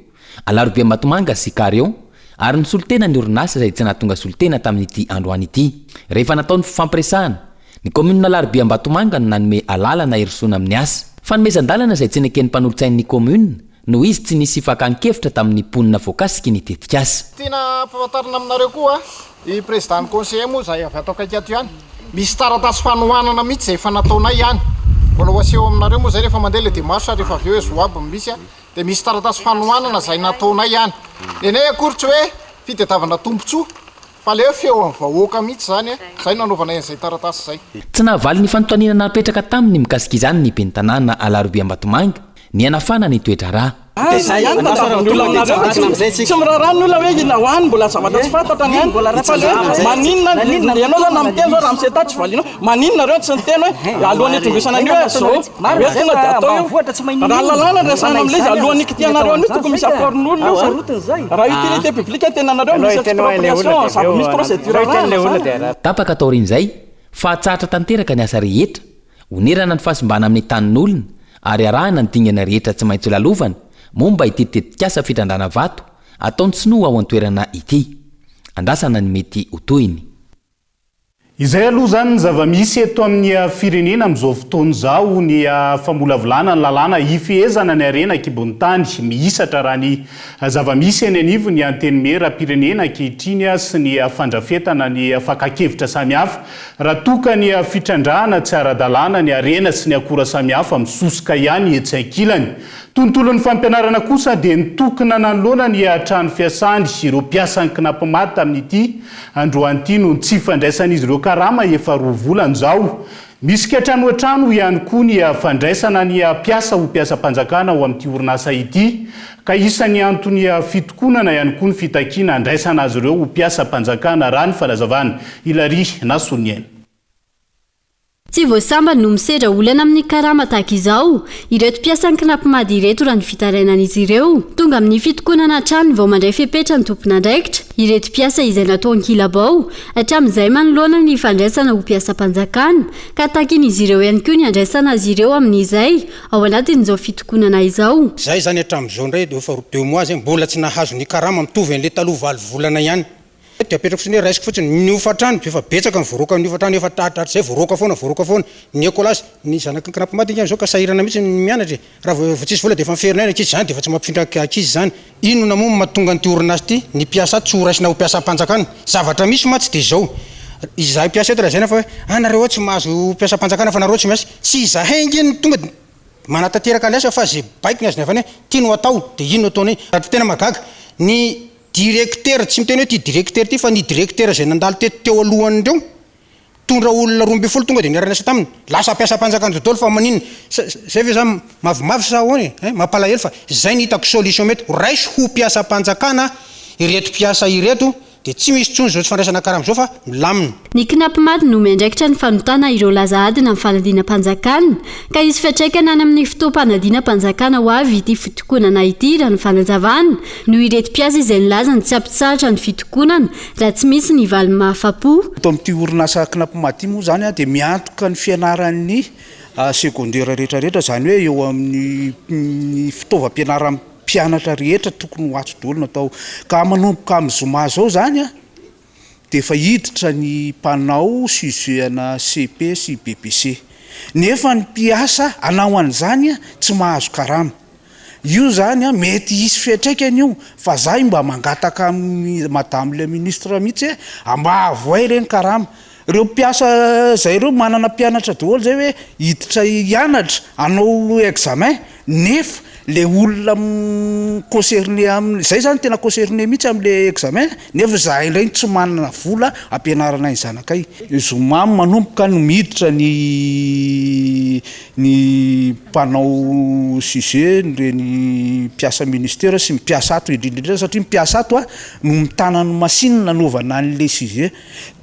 Alarobia Ambatomanga sy Carion ary ny solontena ny orinasa izay tsy nahatonga solontena tamin'ity androany ity. Rehefa natao ny fifampiresahana, ny kaominina Alarobia Ambatomanga no nanome alalana hirosoana amin'ny asa. Fanomezan-dalana izay tsy neken'ny mpanolotsain'ny kaominina noho izy tsy nisy fakan-kevitra tamin'ny mponina voakasiky ny tetikasa. Tiana ampahafantarina aminareo koa i président-n'ny conseiller moa izay avy ato akaiky ato ihany, misy taratasy fanohanana mihitsy izay efa nataonay ihany, mbola ho aseho aminareo moa izay rehefa mandeha ilay démarche rehefa avy eo hoe zo aby no misy dia misy taratasy fanohanana izay nataonay ihany. Ny anay akory tsy hoe fitadiavana tombontsoa fa ilay hoe feon'ny vahoaka mihitsy izany, izay no nanaovanay an'izay taratasy izay. Tsy nahavaly ny fanontaniana napetraka taminy mikasika izany ny ben'ny tanàna Alarobia Ambatomanga, ny hanafana ny toe-draharaha. Dia izay ihany no tadiavin'ny olona aminareo fa tsy tsy miraharaha ny olona hoe inona ho any mbola zavatra tsy fantatra ny any fa le hoe maninona ianao zany na miteny zao ramose tato tsy valianao maninona nareo tsy niteny hoe alohan'ny hitongisana an'io hoe zao hoe tonga dia atao io raha lalàna no resahana amin'ilay izy alohan'ny hikitihanareo an'io tokony misy accord-n'olona io raha utilité publique tena anareo misy expropriation zava misy procédure arahana zany. Tapaka taorian'izay fa hatsahatra tanteraka ny asa rehetra Onerana ny fahasimbana amin'ny tanin'olona ary arahina ny dingana rehetra tsy maintsy lalovana momba ity tetikasa fitrandrahana vato ataon'ny sinoa ao an-toerana ity. Andrasana ny mety ho tohiny. Izay aloha izany ny zava-misy eto amin'ny firenena amin'izao fotoana izao, ny famolavolana ny lalàna hifehezana ny harena an-kibon'ny tany mihisatra raha ny zava-misy eny anivon'ny Antenimierampirenena ankehitriny sy ny fandrafetana ny fakan-kevitra samihafa Raha toa ka ny fitrandrahana tsy ara-dalàna ny harena sy ny akora samihafa misosoka ihany etsy ankilany. Tontolon'ny fampianarana kosa dia nitokona nanoloana ny trano fiasany ireo mpiasan'ny Cnapmad tamin'ity androany ity noho ny tsy fandraisan'izy ireo karama efa roa volana izao. Misy kiantranoantrano ihany koa ny fandraisana ny mpiasa ho mpiasam-panjakana ao amin'ity orinasa ity ka isan'ny antony fitokonana ihany koa ny fitakiana handraisana azy ireo ho mpiasam-panjakana raha ny fanazavana Hilary na Soniaina. Tsy vao sambany no misedra olana amin'ny karama tahaka izao ireto mpiasan'ny Cnapmad ireto raha ny fitarainan'izy ireo. Tonga amin'ny fitokonana hatrany vao mandray fepetra ny tompon'andraikitra ireto mpiasa izay natao ankilabao hatramin'izay manoloana ny fandraisana ho mpiasam-panjakana ka takin'izy ireo ihany koa ny handraisana azy ireo amin'izay ao anatin'izao fitokonana izao. Zay zany hatramin'izao indray efa deux mois zay mbola tsy nahazo ny karama mitovy an'le taloha valo volana ihany. Dia apetrako fotsiny hoe raisiko fotsiny ny hofantrano, efa betsaka ny voaroaka ny hofantrano, efa hatrizay voaroaka foana, voaroaka foana, ny ekolazy, ny zanaky ny cnapmad ange amin'izao ka sahirana mihitsy ny mianatra e, raha vao tsisy vola dia efa miferinaina ny ankizy, izany dia efa tsy mampifindra ankizy izany. Inona moa no mahatonga an'ity orinasa ity, ny mpiasa ato tsy ho raisina ho mpiasam-panjakana? Zavatra misy mantsy dia izao, izahay mpiasa eto lazaina fa hoe ah nareo ao tsy mahazo mpiasam-panjakana fa nareo tsy miasa, tsy izahay ange no tonga dia manatanteraka ny asa fa izay baiko ny azony avy any hoe ity no atao dia iny no ataonay, zavatra tena mahagaga, ny Directeur, tsy miteny hoe ity directeur ity fa ny directeur izay nandalo teto teo alohan'ireo, nitondra olona 12 tonga dia niara-niasa taminy, lasa mpiasam-panjakana daholo fa maninona? Sa zay ve zany mavomavo sa ahoana e? Hein, mampalahelo fa zay no hitako solution mety, raiso ho mpiasam-panjakana ireto mpiasa ireto dia tsy misy intsony izao tsy fandraisana karama izao fa milamina. Ny Cnapmad no miandraikitra ny fanontana ireo laza adina amin'ny fanadinam-panjakana, ka hisy fiantraikany any amin'ny fotoam-panadinam-panjakana ho avy ity fitokonana ity raha ny fanazavana, noho ireto mpiasa izay nilaza ny tsy hampitsahatra ny fitokonana raha tsy misy ny valiny mahafa-po. Eto amin'ity orinasa Cnapmad ity moa izany dia miantoka ny fianaran'ny secondaire rehetra rehetra, izany hoe eo amin'ny fitaovam-pianaran'ny mpianatra rehetra tokony ho ato daholo no atao. Ka manomboka amin'ny zoma izao izany dia efa hiditra ny mpanao sujet ana cepe sy BEPC. Nefa ny mpiasa hanao an'izany tsy mahazo karama. Io zany mety hisy fiantraikany io fa zahay mba mangataka amin'ny madame le ministre mihitsy hoe mba avohay re ny karama. Ireo mpiasa zay ireo manana mpianatra daholo zay hoe hiditra hianatra hanao examen nefa le olona concerné aminy zay zany tena concerné mihitsy amle examen nefa zahay indray no tsy manana vola ampianarana ny zanakay. Zoma manomboka no miditra ny ny mpanao sujet, ireny mpiasa ministera sy ny mpiasa ato indrindra indrindra satria ny mpiasa ato no mitana ny machine nanaovana an'le sujet.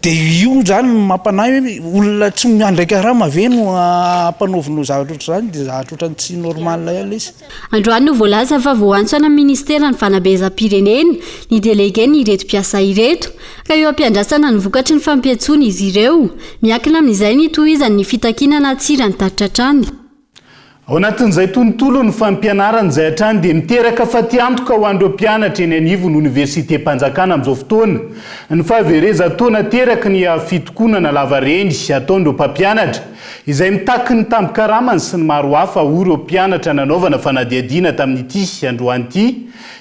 Dia io izany no mampanahy hoe olona tsy mandray karama ve no ampanaovinao zavatra ohatr'izany dia zavatra ohatran'ny tsy normal ihany ilay izy. Androany no voalaza fa voaantso any amin'ny ministeran'ny fanabeazam-pirenena ny delegen'ireto mpiasa ireto ka eo am-piandrasana ny vokatry ny fampiantsoana izy ireo. Miankina amin'izay ny hitohizan'ny fitakiana na tsira ny tatitra hatrany. Ao anatin'izay tontolon'ny fampianarana izay hatrany dia miteraka fatiantoka ho an'ireo mpianatra eny anivon'ny oniversitem-panjakana amin'izao fotoana ny fahaverezan-taona ateraky ny fitokonana lavareny ataon'ireo mpampianatra izay mitaky ny tambin-karamany sy ny maro hafa hoy ireo mpianatra nanaovana fanadihadiana tamin'ity androany ity.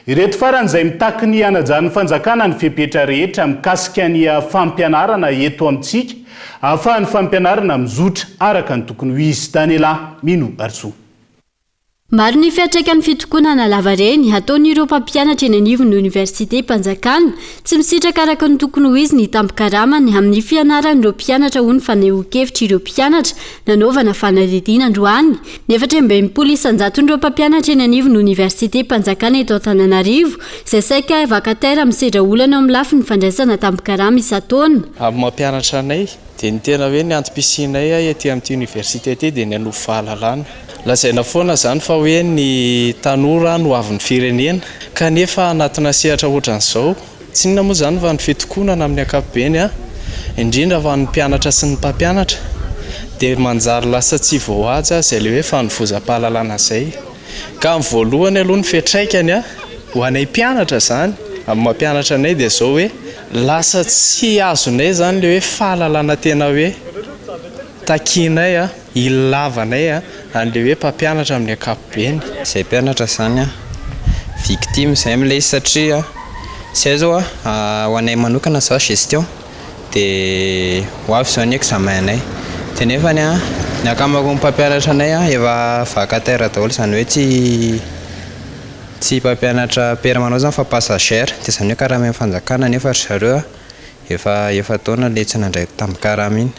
Ireto farany izay mitaky ny hanajan'ny fanjakana ny fepetra rehetra mikasika ny fampianarana eto amintsika Ahafahan'ny fampianarana mizotra araka ny tokony ho izy. Daniela Mino Harisoa. Maro ny fiantraikan'ny fitokonana lavareny ataon'ireo mpampianatra eny anivon'ny oniversitem-panjakana. Tsy misitraka araka ny tokony ho izy ny tambin-karamany amin'ny fianaran'ireo mpianatra hoy ny fanehoan-kevitr'ireo mpianatra nanaovana fanadihadiana androany. Ny 64 isan-jaton'ireo mpampianatra eny anivon'ny oniversitem-panjakana eto Antananarivo izay saika vacataire misedra olana eo amin'ny lafiny fandraisana tambin-karama isan-taona. Amin'ny maha mpianatra anay dia ny tena hoe ny antom-pisianay ety amin'ity université ity dia ny hanovo fahalalana. Lazaina foana izany fa hoe ny tanora no hoavin'ny firenena kanefa anatina sehatra ohatran'izao, tsy inona moa izany fa ny fitokonana amin'ny ankapobeny, indrindra fa ny mpianatra sy ny mpampianatra dia manjary lasa tsy voahaja izay ilay hoe fanovozam-pahalalana izay. Ka amin'ny voalohany aloha ny fiantraikany ho anay mpianatra izany, amin'ny maha mpianatra anay dia izao hoe lasa tsy azonay izany ilay hoe fahalalana tena hoe takianay, ilavanay an'ilay hoe mpampianatra amin'ny ankapobeny. Izay mpianatra izany victime izay amin'ilay izy satria izay izao ho anay manokana izao gestion. Dia ho avy izao ny examen anay. Dia nefany an, ny ankamaroan'ny mpampianatra anay an, efa vacataire daholo, izany hoe tsy tsy mpampianatra permanent izany fa passagère. Dia izany hoe karamain'ny fanjakana nefa ry zareo an, efa efa-taona ilay tsy nandray tambin-karama iny.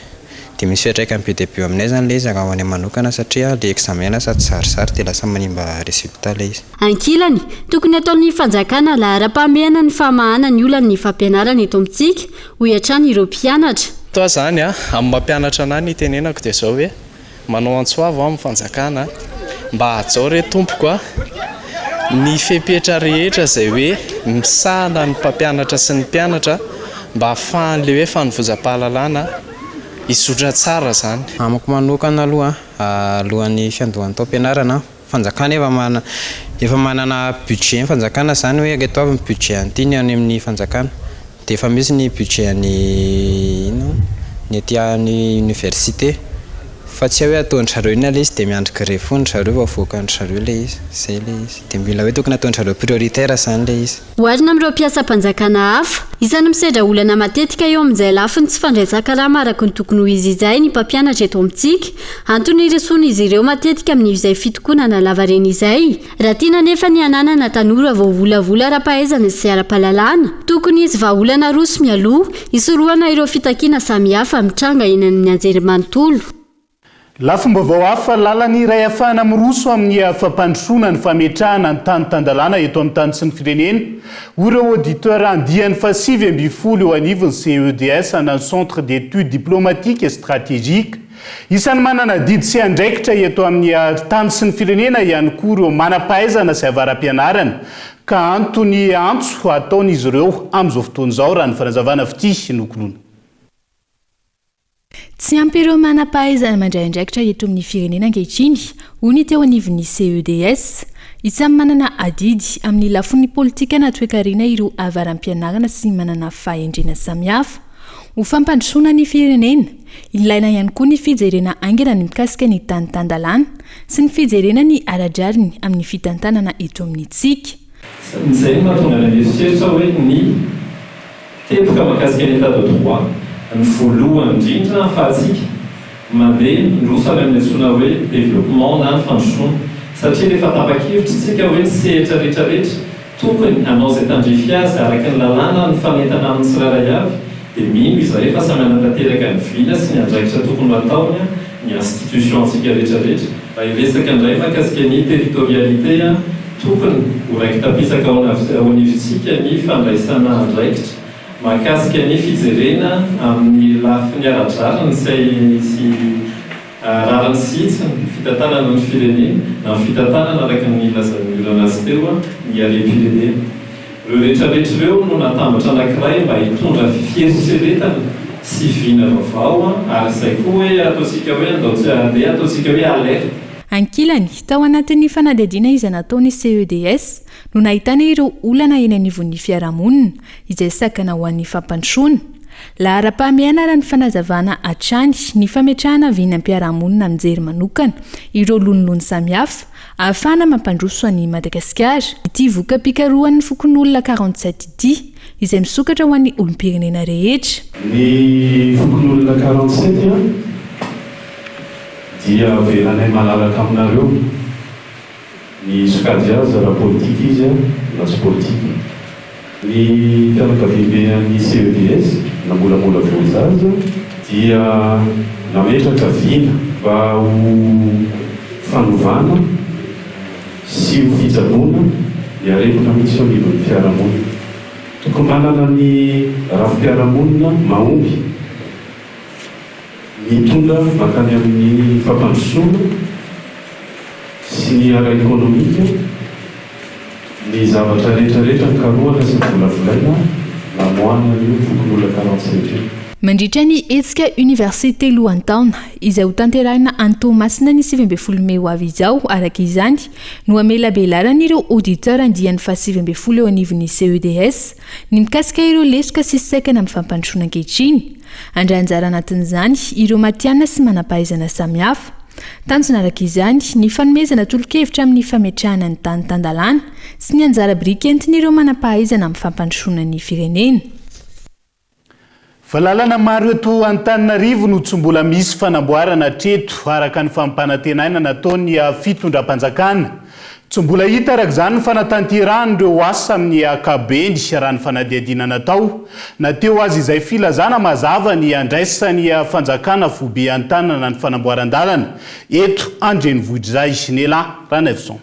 Dia misy fiantraikany be dia be eo aminay izany ilay izy raha ho anay manokana satria ilay examen lasa tsizarizary dia lasa manimba résultat ilay izy. Ankilany, tokony hataon'ny fanjakana laharam-pahamehana ny famahana ny olan'ny fampianarana eto amintsika, hoy hatrany ireo mpianatra. Toa izany, amin'ny maha mpianatra anah ny itenenako dia izao hoe, manao antso avo aho amin'ny fanjakana mba hajao re tompoko a, ny fepetra rehetra izay hoe misahana ny mpampianatra sy ny mpianatra mba hahafahan'ilay hoe fanovozam-pahalalana hizotra tsara izany. Amiko manokana aloha, alohan'ny fiandohan'ny taom-pianarana, Fanjakana efa manana efa manana budget ny fanjakana zany hoe ireto avy ny budget an'ity ny any amin'ny fanjakana dia efa misy ny budget an'ny inona ny aty amin'ny université fa tsy hay hoe ataon-dry zareo inona ilay izy dia miandry grevy foana ry zareo vao avoakan-dry zareo ilay izy, izay ilay izy dia mila hoe tokony ataon-dry zareo prioritaire zany ilay izy. Oharina amin'ireo mpiasam-panjakana hafa, isan'ny misedra olana matetika eo amin'izay lafiny tsy fandraisan-karama araka ny tokony ho izy izay ny mpampianatra eto amintsika. Antony iresoan'izy ireo matetika amin'izay fitokonana lavareny izay. Raha tiana anefa ny hananana tanora voavolavola ara-pahaizana sy ara-pahalalana, tokony hisy vahaolana aroso mialoha, hisorohana ireo fitakiana samihafa mitranga eny amin'ny anjerimanontolo. Lafim-baovao hafa, lalana iray ahafahana miroso amin'ny fampandrosoana ny fametrahana ny tany tan-dalàna eto amin'ny tany sy ny firenena, hoy ireo auditeurs andiany faha 19 eo anivon'ny CEDS na ny Centre d'études diplomatiques et stratégiques. Isan'ny manana adidy sy andraikitra eto amin'ny tany sy ny firenena ihany koa ireo manam-pahaizana sy avara-pianarana ka antony antso ataon'izy ireo amin'izao fotoana izao raha ny fanazavana fitia nokoloina. Tsy ampy ireo manam-pahaizana mandray andraikitra eto amin'ny firenena ankehitriny, hoy ny teo anivon'ny CEDS. Isan'ny manana adidy amin'ny lafiny politika na toekarena ireo avaram-pianarana sy manana fahendrena samihafa. Ho fampandrosoana ny firenena, ilaina ihany koa ny fijerena haingana ny mikasika ny tany tan-dalàna sy ny fijerena ny ara-drariny amin'ny fitantanana eto amintsika. Izay no mahatonga anay mieritreritra hoe ny Teboka mahakasika ny Etat de droit, ny voalohany indrindra ahafahantsika mandeha miroso any amin'ny antsoina hoe développement na ny fandrosoana. Satria rehefa tapa-kevitra isika hoe ny sehatra rehetra rehetra tokony hanao izay tandrify azy araka ny lalàna mifanentana amin'ny tsirairay avy dia mino izahay fa samy hanatanteraka ny vina sy ny andraikitra tokony ho ataony ny institution antsika rehetra rehetra. Raha hiresaka indray mahakasika ny territorialité, tokony ho raiki-tapisaka ao anivontsika ny fandraisana andraikitra mahakasika ny fijerena amin'ny lafiny ara-drariny sy rariny sy hitsiny ny fitantanana ny firenena na ny fitantanana araka ny nilazan'ny olana azy teo ny harem-pirenena. Ireo rehetrarehetra ireo no natambatra anankiray mba hitondra fieritreretana sy vina vaovao ary izay koa hoe ataontsika hoe andao tsy andeha ataontsika hoe alerte. Ankilany, tao anatin'ny fanadihadiana izay nataon'ny CEDS no nahitana ireo olana eny anivon'ny fiarahamonina izay sakana ho an'ny fampandrosoana. Laharam-pahamehana raha ny fanazavana hatrany ny fametrahana vinam-piarahamonina mijery manokana ireo lonilony samihafa ahafahana mampandroso an'i Madagasikara. Ity voka-pikarohan'ny fokonolona 47 ity izay misokatra ho an'ny olom-pirenena rehetra. Ny fokonolona 47 dia avelanay malalaka aminareo ny sokajy azy raha politika izy na tsy politika. Ny fianakaviambe an'ny CEDS namolamola voiza azy dia nametraka vina mba ho fanovana sy ho fitsaboana ny aretina misy eo anivon'ny fiarahamonina. Tokony manana ny rafi-piarahamonina mahomby mitondra mankany amin'ny fampandrosoana sy ny ara-ekonomika ny zavatra rehetra rehetra nikarohana sy novolavolaina namoahana an'io fokonolona 47 io. Mandritra ny hetsika Université Lohantaona, izay hotanterahina any Toamasina ny 19 mey ho avy izao, araka izany, no hamelabelaran'ireo auditeurs andiany faha 19 eo anivon'ny CEDS ny mikasika ireo lesoka sy saikana amin'ny fampandrosoana ankehitriny. Handray anjara anatin'izany ireo matihanina sy manam-pahaizana samihafa. Tanjona araka izany ny fanomezana tolo-kevitra amin'ny fametrahana ny tany tan-dalàna sy ny anjara biriky entin'ireo manam-pahaizana amin'ny fampandrosoana ny firenena. Fa lalana maro eto Antananarivo no tsy mbola misy fanamboarana hatreto, araka ny fampanantenaina nataon'ny fitondram-panjakana. Tsy mbola hita araka izany ny fanatanterahana ireo asa amin'ny ankapobeny, raha ny fanadihadiana natao, na teo aza izay filazana mazava ny handraisan'ny fanjakana foibe an-tanana ny fanamboaran-dalana eto an-drenivohitra izay. Nela Ranaivoson.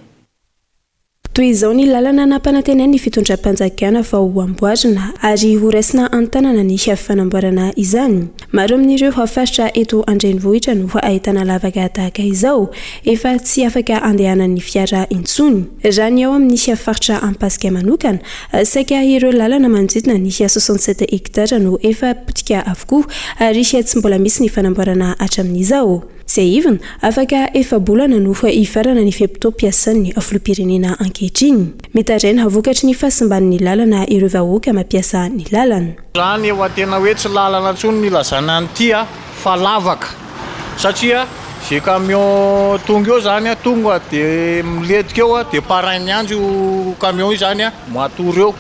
Toy izao ny lalana nampanantenain'ny fitondram-panjakana fa ho amboarina ary ho raisina an-tanana ny fanamboarana izany. Maro amin'ireo faritra eto an-drenivohitra no ahitana lavaka tahaka izao, efa tsy afaka andehanan'ny fiara intsony. Raha ny ao amin'ny faritra Ampasika manokana, saika ireo lalana manodidina ny 67 hectares no efa potika avokoa ary tsy mbola misy ny fanamboarana hatramin'izao. Tsiahivina, afaka efa-bolana no hifarana ny fe-potoam-piasan'ny filoham-pirenena ankehitriny. Mitaraina vokatry ny fahasimban'ny lalana ireo vahoaka mampiasa ny lalana. Zany efa tena hoe tsy lalana intsony ny ilazana an'ity a, fa lavaka satria ze camion tonga eo zany a, tonga de milentika eo a, de pareil miandry io camion io zany a, matory eo.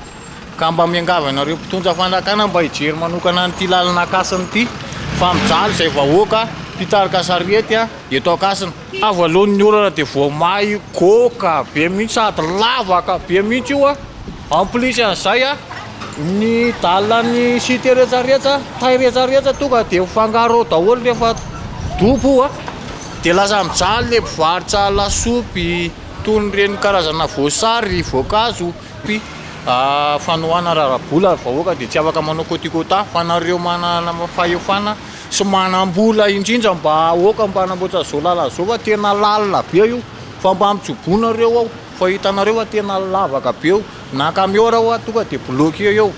Ka mba miangavy anareo mpitondra fanjakana mba hijery manokana an'ity lalana Ankasina ity fa mijaly izay vahoaka mpitarika sarety eto Ankasina. Avy aloha ny orana dia voamay goaka be mihitsy sady lavaka be mihitsy io a! En plus an'izay a, ny dalle ny cité rehetrarehetra, tay rehetrarehetra tonga dia mifangaro ao daholo rehefa dobo io a! Dia lasa mijaly le mpivarotra lasopy, toy ny ireny karazana voasary, voankazo. Fanohanana ara-bola ny vahoaka dia tsy afaka manao coticota fa nareo manana fahefana sy manam-bola indrindra mba aoka mba hanamboatra zao lalana zao fa tena lalina be io fa mba mitsobona reo ao fa hitanareo fa tena lavaka be io na camion ara hoa tonga dia bloqué eo.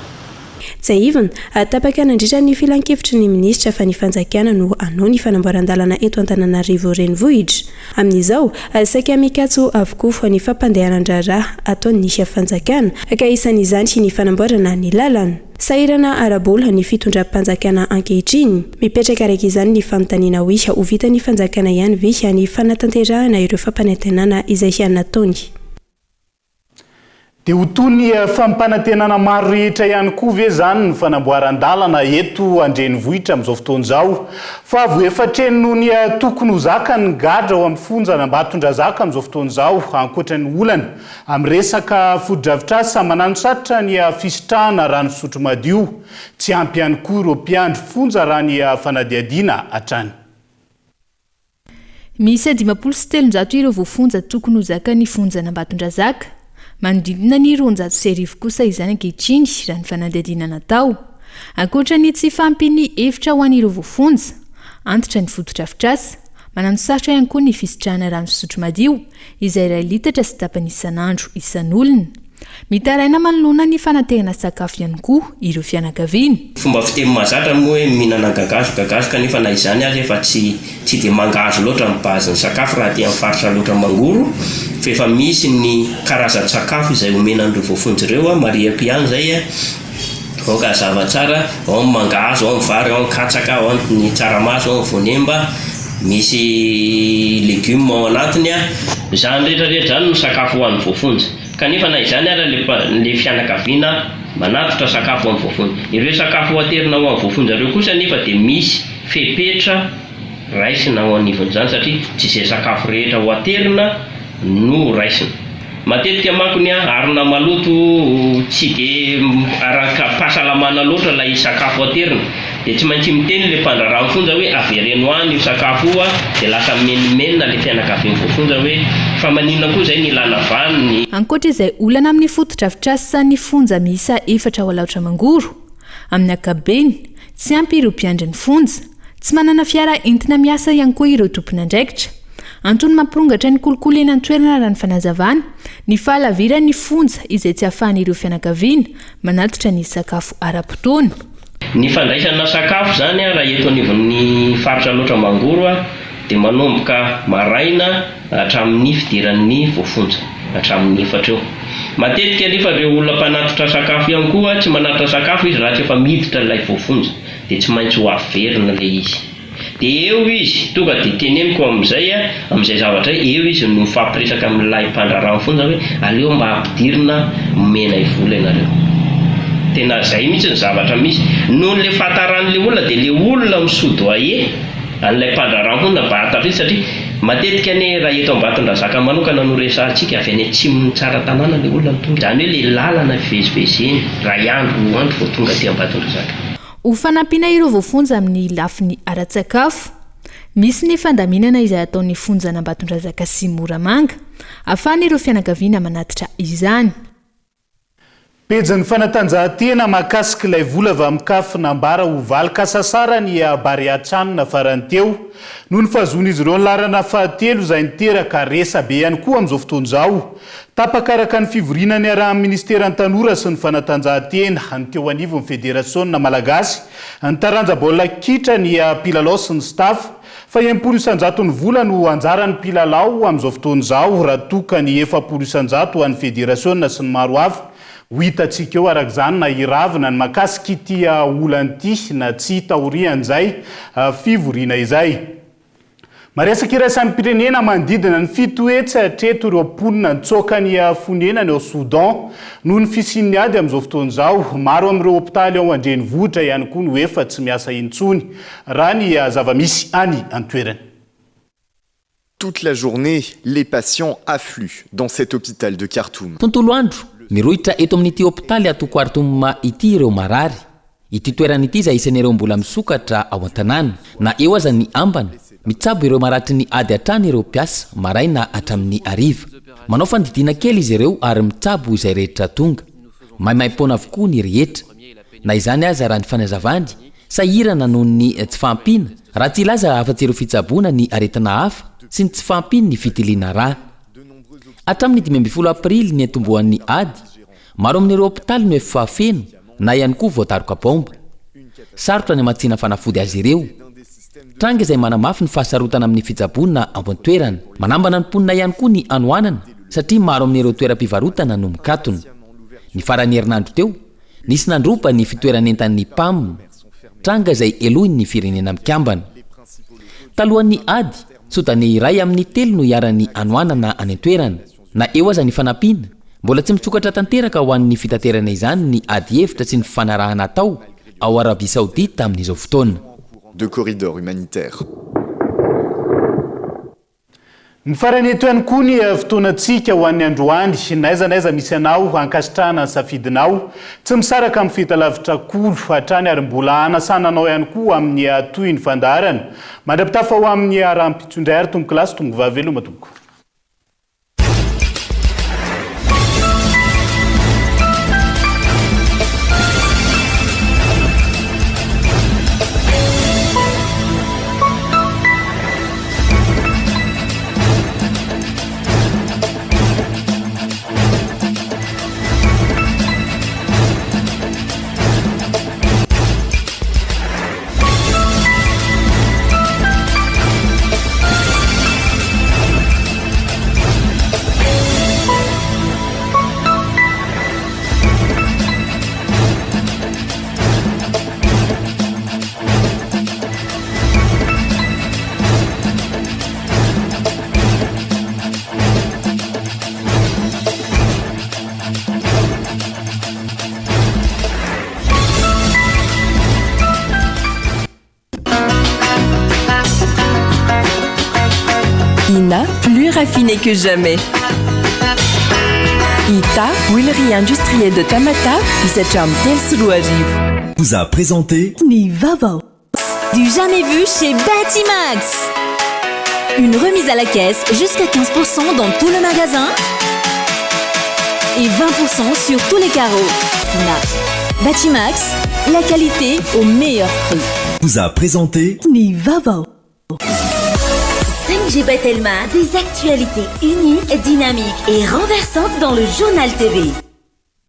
Tsiahivina, tapaka nandritra ny filankevitry ny minisitra fa ny fanjakana no hanao ny fanamboaran-dalana eto Antananarivo Renivohitra. Amin'izao, saika mikatso avokoa ny fampandehanan-draharaha ataon'ny fanjakana, ka isan'izany ny fanamboarana ny lalana. Sahirana ara-bola ny fitondram-panjakana ankehitriny. Mipetraka araka izany ny fanontaniana hoe ho vitan'ny fanjakana ihany ve ny fanatanterahana ireo fampanantenana izay nataony? Dia ho toy ny fampanantenana maro rehetra ihany koa ve izany ny fanamboaran-dalana eto an-drenivohitra amin'izao fotoana izao? Fa avo efatreny noho ny tokony ho zaka ny gadra ao amin'ny fonjan'Ambatondrazaka amin'izao fotoana izao, ankoatra ny olana amin'ny resaka fotodrafitrasa mananosarotra ny fisitrahana rano fisotro madio. Tsy ampy ihany koa ireo mpiandry fonja raha ny fanadihadiana hatrany. Miisa 350 ireo voafonja tokony ho zakan'ny fonjan'Ambatondrazaka. Manodidina ny 1200 kosa izany ankehitriny, raha ny fanadihadiana natao. Ankoatra ny tsy fahampian'ny efitra ho an'ireo voafonja, antitra ny fotodrafitrasa, mananosarotra ihany koa ny fisitrahana rano fisotro madio, izay iray litatra sy tapany isan'andro isan'olona. Mitaraina manoloana ny fanaterana sakafo ihany koa ireo fianakaviana. Fomba fiteny mahazatra moa hoe mihinana gagazo gagazo kanefa na izany aza efa tsy tsy dia mangahazo loatra ny base ny sakafo raha aty amin'ny faritra Alaotra Mangoro fa efa misy ny karazan-tsakafo izay omena an'ireo voafonja ireo, marihako ihany izay aoka hazava tsara, ao ny mangahazo, ao ny vary, ao ny katsaka, ao ny tsaramaso, ao ny voanemba, misy legioma ao anatiny, izany rehetra rehetra izany no sakafo ho an'ny voafonja. Kanefa na izany ara le le fianakaviana manatitra sakafo ho an'ny voafonja. Ireo sakafo ho aterina ho an'ny voafonja ireo kosa anefa dia misy fepetra raisina ao anivon'izany satria tsy izay sakafo rehetra ho aterina no ho raisina. Matetika manko ny harona maloto tsy dia araka-pahasalamana loatra ilay sakafo aterina dia tsy maintsy miteny ilay mpandraharaha ny fonja hoe avereno any io sakafo io dia lasa mimenomenona ilay fianakavian'ny voafonja hoe fa maninona koa izay ny ilana vaniny. Ankoatra izay olana amin'ny fotodrafitrasan'ny fonja miisa efatra ao Alaotra Mangoro, amin'ny ankapobeny, tsy ampy ireo mpiandry ny fonja. Tsy manana fiara entina miasa ihany koa ireo tompon'andraikitra. Antony mampirongatra ny kolikoly eny an-toerana raha ny fanazavana, ny fahalaviran'ny fonja izay tsy ahafahan'ireo fianakaviana manatitra ny sakafo ara-potoana. Ny fandraisana sakafo izany raha eto anivon'ny faritra Alaotra Mangoro dia manomboka maraina hatramin'ny fidiran'ny voafonja, hatramin'ny efatra eo. Matetika anefa ireo olona mpanatitra sakafo ihany koa tsy manatitra sakafo izy raha tsy efa miditra ilay voafonja dia tsy maintsy ho averina ilay izy. Dia eo izy, tonga dia teneniko amin'izay, amin'izay zavatra izay, eo izy no mifampiresaka amin'ilay mpandraharaha ny fonja hoe aleo mba ampidirina omenay vola ianareo. Tena izay mihitsy ny zavatra misy. Noho ilay fahataran'ilay olona dia ilay olona mi-soudoyer an'ilay mpandraharaha ny fonja mba hahatafiditra satria matetika anie raha eto Ambatondrazaka manokana no resahantsika, avy any atsimon'i Tsaratanàna ilay olona no tonga. Izany hoe ilay lalana ivezivezeny, iray andro, roa andro vao tonga aty Ambatondrazaka. Ho fanampiana ireo voafonja amin'ny lafiny ara-tsakafo, misy ny fandaminana izay ataon'ny fonjan'Ambatondrazaka sy Moramanga, ahafahan'ireo fianakaviana manatitra izany. Pejin'ny fanatanjahantena mahakasika ilay vola avy amin'ny Caf nambara ho valin-kasasaran'i Barea Chan farany teo. Noho ny fahazoan'izy ireo ny laharana fahatelo izay niteraka resabe ihany koa amin'izao fotoana izao. Tapaka araka ny fivoriana niarahan'ny Minisiteran'ny Tanora sy ny Fanatanjahantena, ny teo anivon'ny Federasiona Malagasy, ny taranja baolina kitra, ny mpilalao sy ny staff, fa 60 isan-jaton'ny vola no anjaran'ny mpilalao amin'izao fotoana izao raha toa ka ny 40 isan-jato ho an'ny Federasiona sy ny maro hafa. Ho hitantsika eo araka izany na hiravina ny mahakasika ity olana ity na tsia taorian'izay fivoriana izay. Maresaka iraisam-pirenena manodidina ny 700 hatreto ireo mponina nitsoaka ny fonenany ao Soudan noho ny fisian'ny ady amin'izao fotoana izao. Maro amin'ireo hopitaly ao an-drenivohitra ihany koa no efa tsy miasa intsony, raha ny zava-misy any an-toerana. Toute la journée, les patients affluent dans cet hôpital de Khartoum. Tontolo andro, mirohitra eto amin'ity hopitaly ato Khartoum ity ireo marary. Ity toerana ity izay isan'ireo mbola misokatra ao an-tanàna. Na eo aza ny ambana, mitsabo ireo maratry ny ady hatrany ireo mpiasa, maraina hatramin'ny hariva. Manao fandidiana kely izy ireo ary mitsabo izay rehetra tonga. Maimaim-poana avokoa ny rehetra. Na izany aza raha ny fanazavany, sahirana noho ny tsy fahampiana, raha tsy hilaza afa-tsy ireo fitsaboana ny aretina hafa sy ny tsy fahampian'ny fitiliana rà. Hatramin'ny 15 aprily niantombohan'ny ady, Maro amin'ireo hopitaly no efa feno na ihany koa voadaroka baomba. Sarotra ny hamatsiana fanafody azy ireo. Tranga izay manamafy ny fahasarotana amin'ny fitsaboana ao an-toerana. Manambana ny mponina ihany koa ny hanoanana satria maro amin'ireo toeram-pivarotana no mikatona. Ny faran'ny herinandro teo, nisy nandroba ny fitoeran'entan'ny Pam, tranga izay helohin'ny Firenena Mikambana. Talohan'ny ady, Sodaney iray amin'ny telo no iharan'ny hanoanana any an-toerana. Na eo aza ny fanampiana, mbola tsy misokatra tanteraka ho an'ny fitaterana izany ny adihevitra sy ny fifanarahana atao ao Arabia Saodita amin'izao fotoana. De corridors humanitaires. Mifarana eto ihany koa ny fotoanantsika ho an'ny androany. N'aiza n'aiza misy anao, ankasitrahana ny safidinao. Tsy misaraka amin'ny fahitalavitra Kolo hatrany ary mbola hanasana anao ihany koa amin'ny tohin'ny fandaharana. Mandra-pitafa ho amin'ny rahampitso indray ary tompokolahy sy tompokovavy veloma tompoko. Ina, plus raffiné que jamais. Ita, huilerie industrielle de Tamatave, hisatra amin'ny 2003. Vous a présenté Ny vaovao. Du jamais vu chez Batimax. Une remise à la caisse jusqu'à 15% dans tout le magasin et 20% sur tous les carreaux. Fina. Batimax, la qualité au meilleur prix. Vous a présenté Ny vaovao. 5G Batelma, des actualités uniques, dynamiques et renversantes dans le journal TV.